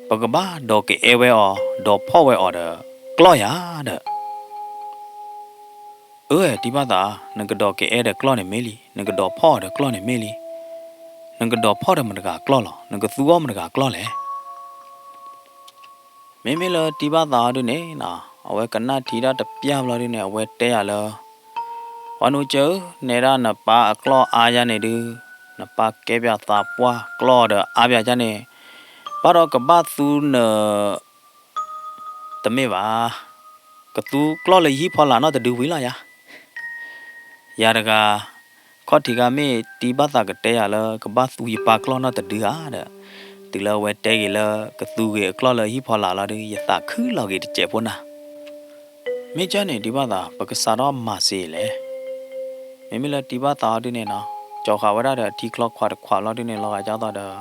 ဒု ပကဘၣ်ဒိးကအဲၣ်ဝဲအီၤ ဒိးဖီၣ်ဝဲအီၤဒီးကျီၢ်ယၤဒီး အၢ တံၢ်ဘၣ်သး, နကဒိးကအဲၣ်ဒီးကျီၢ်န့ၣ်မ့ၢ်လံ, နကဒိးဖီၣ်အီၤဒီးကျီၢ်န့ၣ်မ့ၢ်လံ, နကဒိးဖီၣ်ဒီးမတဂၤကျီၢ်လီၤ, နကသူအီၣ်မတဂၤကျီၢ်လဲၣ်. မ့မ့ၢ်လၢတံၢ်ဘၣ်သးအီၤဒုန့ၣ်နီၤ, အဝဲကနၣ်ထံဒၣ်တပျၢ်ဘျီဒုန့ၣ် အဝဲတဲယၤလၢ ပှၤနိးစၢၤဧၢ, နဲဒၣ်နပၢ်အကျီၢ်အါယါန့ၣ်ဒု, နပၢ်ကဲပၠးသးပှၢ်ကျီၢ်ဒီးအါပၠးယါန့ၣ်, ဘၣ်ဒီးကဘၣ်သူန တမ့ၢ်ဘၣ်, ကသူကျီၢ်လၢယဟံၣ်ဖီလာ်နီတဒုဝံၤလီၤယၤ. ယၤတဂၤ ခီၣ်ထံးခါမ့ၢ်တံၢ်ဘၣ်သးကတဲယၤလၢ ကဘၣ်သူယပၢ်ကျီၢ်နီတဒုဧါဒီး, တုၤလၢအဝဲတဲက့ၤလၢ ကသူဂ့ၤအကျီၢ်လၢဟံၣ်ဖီလာ်လီၤဒု ယသးခုလီၤဂ့ၤတစဲးဖိနၤ. မ့ၢ်ကၢ်န့ၣ်တံၢ်ဘၣ်သး ပကစးထီၣ်မၤစ့လဲၣ်. မ့မ့ၢ်လၢတံၢ်ဘၣ်သးအီၤဒုန့ၣ်နီၤ, ကၠီၤဃာ်ဝဲဒၣ်ဒီးအထံချီခွးတခွးလီၤဒုန့ၣ် လီၤဂာ်ကၢ်သိးဒီး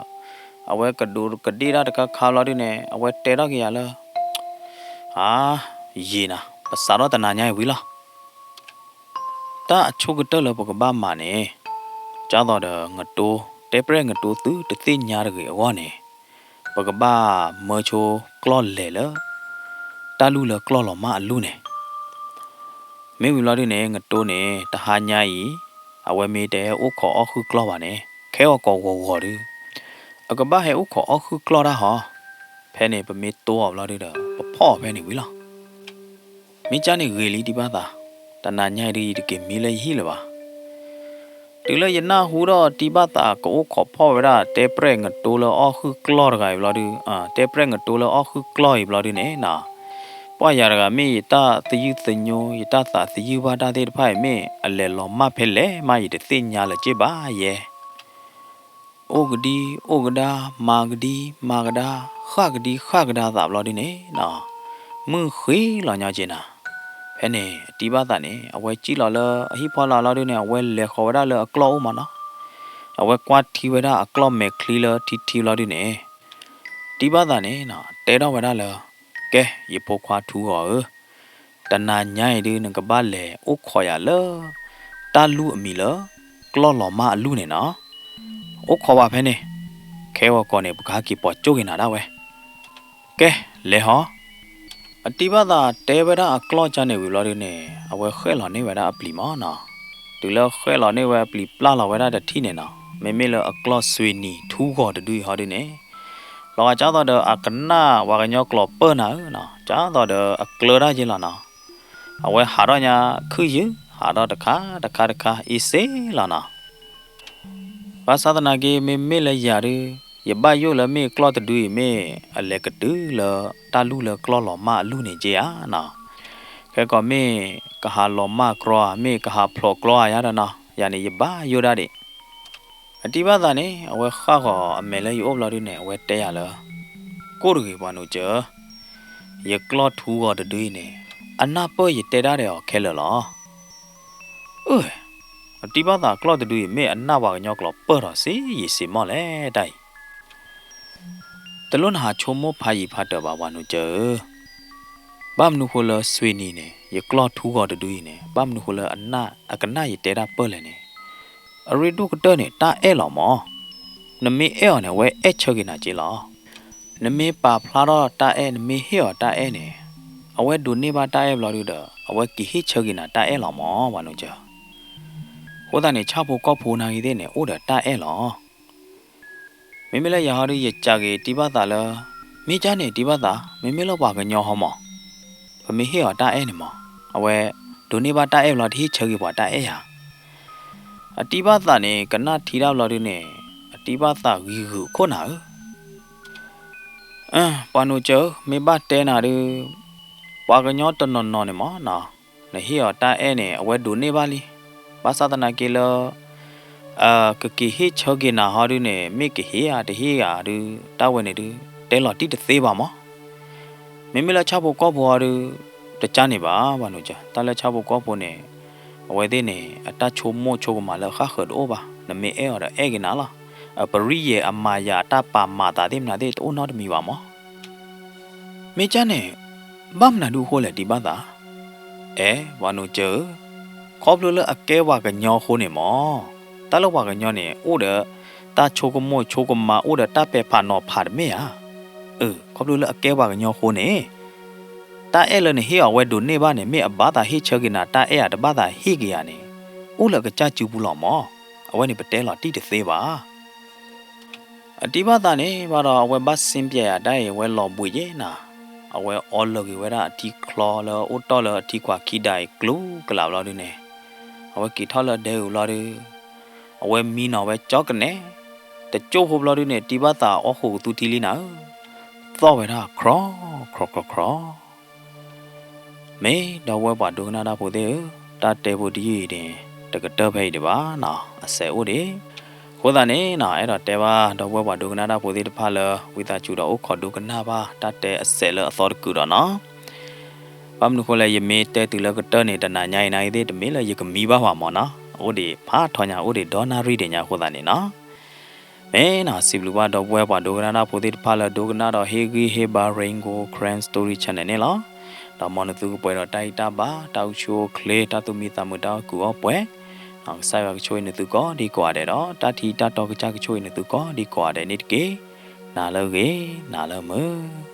အဝဲကဒိးကဒ့ၣ်တၢ်တခါခါလီၤဒုန့ၣ် အဝဲတဲထီၣ်က့ၤယၤလၢ အါ, ယံာ်နၤ, ပစးထီၣ်တနၤညါအံၤဝံၤလီၤ. တၢ်အဆိကတၢၢ်လၢပကဘၣ်မၤန့ၣ်, ကၢ်သိးဒီးငတိ, တဲပြဲၣ်ငတိသုတသ့ၣ်ညါတဂ့ၤအဂီၢ်န့ၣ်, ပကဘၣ်မၢဆိကျီၢ်လဲၤလၢ တၢ်လူၢ်လၢကျီၢ်လီၤမၢ်အလူၢ်န့ၣ် မ့ၢ်ဝံၤလီၤဒုန့ၣ် ငတိန့ၣ် တဟါညါအံၤ အဝဲမ့ၢ်တဟဲအိၣ်ခိးအီၣ်ဃုာ်ကျီၢ်ဘၣ်န့ၣ် ခဲဂီၤကိးဂီၤဂီၤဒု အကဘၣ်ဟဲအိၣ်ခိးအီၣ်ဃုာ်ကျီၢ်တၢ်ဟီ, ဖဲန့ၣ် ပမ့ၢ်တိအီၤဘျီဒုဒီး ပဖီၣ်အီၤဖဲန့ၣ်ဝံၤလီၤ. မ့ၢ်ကၢ်န့ၣ်ဂ့ၤလံတံၢ်ဘၣ်သး, တနၤညါအံၤဒု ယတက့ၤမံလၢယဟံၣ်လၢၤဘၣ်. တုၤလၢယနၢ်ဟူဒီးတံၢ်ဘၣ်သးကအိၣ်ခိးဖီၣ်ဝဲဒၣ် တဲပြဲၣ်ငတိလၢအီၣ်ဃုာ်ကျီၢ်တဂၤအံၤဘျီဒု, တဲပြဲၣ်ငတိလၢအီၣ်ဃုာ်ကျီၢ်အံၤဘျီဒုန့ၣ်နီၤ, ပှၢ်ယၤတဂၤမ့ၢ်ယတၢ်သယုၢ်သညိ ယတၢ်သးသယုၢ်ဘၣ်တၢ်သ့ၣ်တဖၣ်အံၤမ့ၢ်အလဲၤလီၤမၢ်ဖဲလဲၣ်မး ယတသ့ၣ်ညါလၢၤက့ဘၣ်ယဲ အိၣ်ကဒံအိၣ်ကဒါ, မၤကဒံမၤကဒါ, ဃၣ်ကဒံဃၣ်ကဒါသးဘျီဒုန့ၣ်နီၤ, မုၢ်ဃ့လီၤညီက့နၤ. ဖဲန့ၣ် တံၢ်ဘၣ်သးန့ၣ် အဝဲစံၣ်လီၤလၢအဟံၣ်ဖီလာ်လီၤဒုန့ၣ် အဝဲလဲၤဃီၤဝဲဒၣ်လၢအကျီၢ်အိၣ်မးနီၤ. အဝဲကွၢ်ထံဝဲဒၣ်အကျီၢ်မဲာ်ချံလၢထံထံလီၤဒုန့ၣ် တံၢ်ဘၣ်သးန့ၣ်နီၤ တဲထီၣ်ဝဲဒၣ်လၢ ကဲ ယဖိခွါထူဂီၤဧၢ, တနၤညါအံၤဒု နကဘၣ်လဲၤအိၣ်ခိးယၤလၢ တၢ်လူၢ်အမံၤလၢ ကျီၢ်လီၤမၢ်အလူၢ်န့ၣ်နီၤ. အိၣ်ခိးဘၣ်ဖဲန့ၣ်, ခဲဂီၤကိးန့ၣ် ပကဟဲက့ၤပိာ်ကၠိက့ၤနၤဒၣ်ဝဲ. ကဲ, လဲၤဟီ. အတံၢ်ဘၣ်သးတဲဝဲဒၣ်အကျီၢ်ကၢ်န့ၣ်ဝံၤဘျီဒုန့ၣ် အဝဲဃဲၣ်လီၤန့ၢ်ဝဲဒၣ်အပျံၤမးနီၤ. တုၤလၢဃဲၣ်လီၤန့ၢ်ဝဲအပျံၤပျၢ်လီၤဝဲဒၣ်တထံၣ်န့ၣ်နီၤ, မ့မ့ၢ်လၢအကျီၢ်စွ့ၤနံၤထူဂီၤတဒုအံၤဟီဒုန့ၣ် လီၤဂာ်ကၢ်သိးဒီးအကနၣ်ပှၤကညီကျိာ်ပၢၢ်နၤဧၢနီၤ, ကၢ်သိးဒီးအကျၢၤတၢ်က့လီၤနီၤ. အဝဲဟးထီၣ်ညါခုၣ်ယုၢ်, ဟးထီၣ်တခါတခါတခါ အ့စ့လီၤနီၤ. ဘၣ်ဆၣ်သနာ်က့ မ့မ့ၢ်လၢယၤဒု, ယဘၣ်ယိၣ်လၢမ့ၢ်ကျီၢ်တဒုအံၤ မ့ၢ်အလဲၤကတုၤလၢတၢ်လူၢ်လၢကျီၢ်လီၤမၢ်အလူၢ်န့ၣ်က့ဧါနီၤ. ခဲကိးမ့ၢ်ကဟးလီၤမၢ်ကျီဧါ, မ့ၢ်ကဟးဖျိးကျီဧါယါဒီးနီၤ, ယၤန့ၣ် ယဘၣ်ယိၣ်ဒၣ်ဒံး. အတံၢ်ဘၣ်သးန့ၣ် အဝဲဃၣ်ဂီၤအမဲာ်လၢယအိၣ်ဘျီဒုန့ၣ် အဝဲတဲယၤလၢ ကိၣ်တဂ့ၤ ပှၤနိးစၢၤဧၢ, ယကျီၢ်ထူဂီၤတဒုအံၤန့ၣ် အနၢ်ပၢၢ်ယတဲဒၣ်ဒီးအီၤခဲလၢာ်လီၤ. အၢ, အတံၢ်ဘၣ်သးကျီၢ်တဒုအံၤ မ့ၢ်အနၢ်ပှၤကညီကျိာ်ပၢၢ်ထီၣ်စ့ယံာ်စ့မီၢ်လဲၣ်တၢ်အံၤ. တလိၣ်နဟးဆိကမိၣ်ဖးယံာ်ဖးတၢၢ်ဘၣ် ပှၤနိးစၢၤဧၢ. ဘၣ်မနုၤဃိလၢစွ့ၤနံၤန့ၣ် ယကျီၢ်ထူဂီၤတဒုအံၤန့ၣ် ဘၣ်မနုၤဃိလၢအနၢ်, အကနၣ်ယတဲတၢ်ပၢၢ်လဲၣ်န့ၣ်, အရ့ဒိၣ်ကတၢၢ်န့ၣ် တၢ်အဲၣ်လီၤမး. နမ့ၢ်အဲၣ်အီၤန့ၣ် အဝဲအဲၣ်ဆၢက့ၤနၤက့လီၤ. နမ့ၢ်ပာ်ဖျါထီၣ်တၢ်အဲၣ်, နမ့ၢ်ဟ့ၣ်အီၤတၢ်အဲၣ်န့ၣ်, အဝဲဒိးန့ၢ်ဘၣ်တၢ်အဲၣ်ဘျီဒုဒီး အဝဲက့ၤဟ့ၣ်ဆၢက့ၤနၤတၢ်အဲၣ်လီၤမး ပှၤနိးစၢၤ. အဃိသတးန့ၣ် ဆၣ်ဖိကီၢ်ဖိနာ်ဂ့ၤသ့ၣ်န့ၣ် အိၣ်ဒီးတၢ်အဲၣ်လီၤ. မ့မ့ၢ်လၢယၤဟီဒု ယစံးက့ၤတံၢ်ဘၣ်သးလၢ မ့ၢ်ကၢ်န့ၣ်တံၢ်ဘၣ်သး, မ့မ့ၢ်လၢပှၤကညီဟီမး, ပမ့ၢ်ဟ့ၣ်အီၤတၢ်အဲၣ်န့ၣ်မး, အဝဲဒိးန့ၢ်ဘၣ်တၢ်အဲၣ်ဘျီ တဟ့ၣ်ဆၢက့ၤပှၤတၢ်အဲၣ်ဧါ. အတံၤဘၣ်သးန့ၣ် ကနၣ်ထံတၢ်ဘျီဒုန့ၣ် အတံၤဘၣ်သးဂံၤဂုာ်ခိၣ်နၤဧၢ. ပှၤနိးစၢၤဧၢ, မ့ၢ်ဘၣ်တဲနၤဒု, ပှၤကညီတနီၤနီၤန့ၣ်မ့ၢ်နီၤ, နဟ့ၣ်အီၤတၢ်အဲၣ်န့ၣ် အဝဲဒိးန့ၢ်ဘၣ်လံ. ဘၣ်ဆၣ်သနာ်က့လၢ ကက့ၤဟ့ၣ်ဆၢက့ၤနၤဟီဒုန့ၣ် မ့ၢ်ကဟ့ၣ်ဧါတဟ့ၣ်ဧါဒု တၢ်ဝဲန့ၣ်ဒု တဲလီၤတံၢ်တသ့ဘၣ်မး. မ့မ့ၢ်လၢဆၣ်ဖိကီၢ်ဖိဟီဒု တကါန့ၣ်ဘၣ် ပှၤနိးစၢၤ, တၢ်လၢဆၣ်ဖိကီၢ်ဖိန့ၣ် အဝဲသ့ၣ်န့ၣ် အတၢ်ဆိကမိၣ်ဆိကမးလၢအဃၣ်ဃၢၤတအိၣ်ဘၣ်, နမ့ၢ်အဲၣ်အီၤဒီးအဲၣ်က့ၤနၤလီၤ. အပရံယဲၢ်အမၤယၤအတၢ်ပာ်မၤသးသ့ၣ်မနုၤသ့ၣ်တအိၣ်နီတမံၤဘၣ်မး. မ့ၢ်ကါန့ၣ် ဘၣ်မနုၤဒုအဃိလဲၣ်တံၤဘၣ်သး. အဲ ပှၤနိးစၢၤဧၢ, ခီဖျိလၢအကဲပှၤကညီအဃိန့ၣ်မး, တၢ်လၢပှၤကညီန့ၣ် အိၣ်ဒီး တၢ်ဆိကမိၣ်ဆိကမး အိၣ်ဒီးတၢ်ပဲာ်ဖးနီၤဖးတမ့ၢ်ဧါ. အၢ ခီဖျိလၢအကဲပှၤကညီအဃိန့ၣ် တၢ်အဲၣ်လၢနဟ့ၣ်အီၤဝဲဒိးန့ၢ်ဘၣ်န့ၣ် မ့ၢ်အဘၣ်သးဟ့ၣ်ဆၢက့ၤနၤ တၢ်အဲၣ်ဧါတဘၣ်သးဟ့ၣ်က့ၤဧါန့ၣ် အိၣ်လၢအကစၢ်စုပူၤလီၤမး. အဝဲန့ၣ်ပတဲလီၤတံၢ်တသ့ဘၣ်. အတံၤဘၣ်သးန့ၣ် ဘၣ်ဒီးအဝဲဘၣ်စ့ၣ်ပျဲယၤတၢ်အံၤ အဝဲလီၤဘှံးယဲနၤ, အဝဲအီလၢာ်က့ၤဝဲဒၣ်အထံချီလၢအအိၣ်တီၢ်လၢအထံခွးခံဒးအံၤကျိၤကလာ်ဘျီဒုန့ၣ်, အဝဲက့ၤထီၣ်လၢဒဲအုၤဘျီဒု အဝဲမံနီၤဝဲကၠီကနဲ, တကၠိၢ်ဖိဘျီဒုန့ၣ် တံၤဘၣ်သးအီၣ်ဃိာ်ကသူထံလံနၤဧၢ, သီၣ်ဝဲဒၣ် ခြီ ခြီ ခြီ ခြီ. မ့ၢ်ဒီပုၢ်ဝဲၢ်ပှၤဒိကနၣ်တၢ်ဖိသ့ၣ်ဧၢ, တၢ်တဲဖိတယုၢ်အံၤန့ၣ် တကတၢၢ်ဖဲအံၤဒံးဘၣ်နီၤ, အစဲးအိၣ်ဒံး. အဃိသတးန့ၣ်နီၤ အဲၣ်ဒိးတဲဘၣ်ဒီပုၢ်ဝဲၢ်ပှၤဒိကနၣ်တၢ်ဖိသ့ၣ်တဖၣ်လၢ ဝံသးစူၤဒီးအိၣ်ခိးဒိကနၣ်ဘၣ် တၢ်တဲအစဲးလၢအသီတကုာ်ဒီးနီၤ. ဘၣ်မနုၤအဃိလဲၣ် ယမ့ၢ်တဲတုၤလၢကတၢၢ်န့ၣ် တနၤညါအံၤနၤအံၤသ့ၣ် တမ့ၢ်လၢယကမံဘၣ်ဘၣ်မးနီၤ, အိၣ်ဒံးဖးထီညါ အိၣ်ဒံးဒီနၣ်ရံၣ်ဒံးညါအဃိသတးန့ၣ်နီၤ. မ့ၢ်နီၤ စံးဘျုးဘၣ်ဒီပုၢ်ဝဲၢ်ပှၤဒိကနၣ်တၢ်ဖိသ့ၣ်တဖၣ်လၢဒိကနၣ်ဒီးဟ့ၣ်ဂံၢ်ဟ့ၣ်ဘါ Rain Gold Karen Story Channel န့ၣ်လီၤ. ဒီးမ်နသုကပှဲၤဒီးတၢ်ဂံၢ်တၢ်ဘါ တၢ်အိၣ်ဆူၣ်အိၣ်ချ့ တၢ်သူၣ်မံသးမုာ် တၢ်ကူၣ်အီၣ်ပှဲၤ, ကစၢ်ယွၤကဆိၣ်ဂ့ၤနသုကိးဒံကိးဂၤဒဲးဒီး တၢ်ထံတၢ်တီကစၢ်ကဆိၣ်ဂ့ၤနသုကိးဒံကိးဂၤဒဲးန့ၣ်တက့ၢ်. နၤလၢအဂ့ၤ, နၤလၢအမုာ်.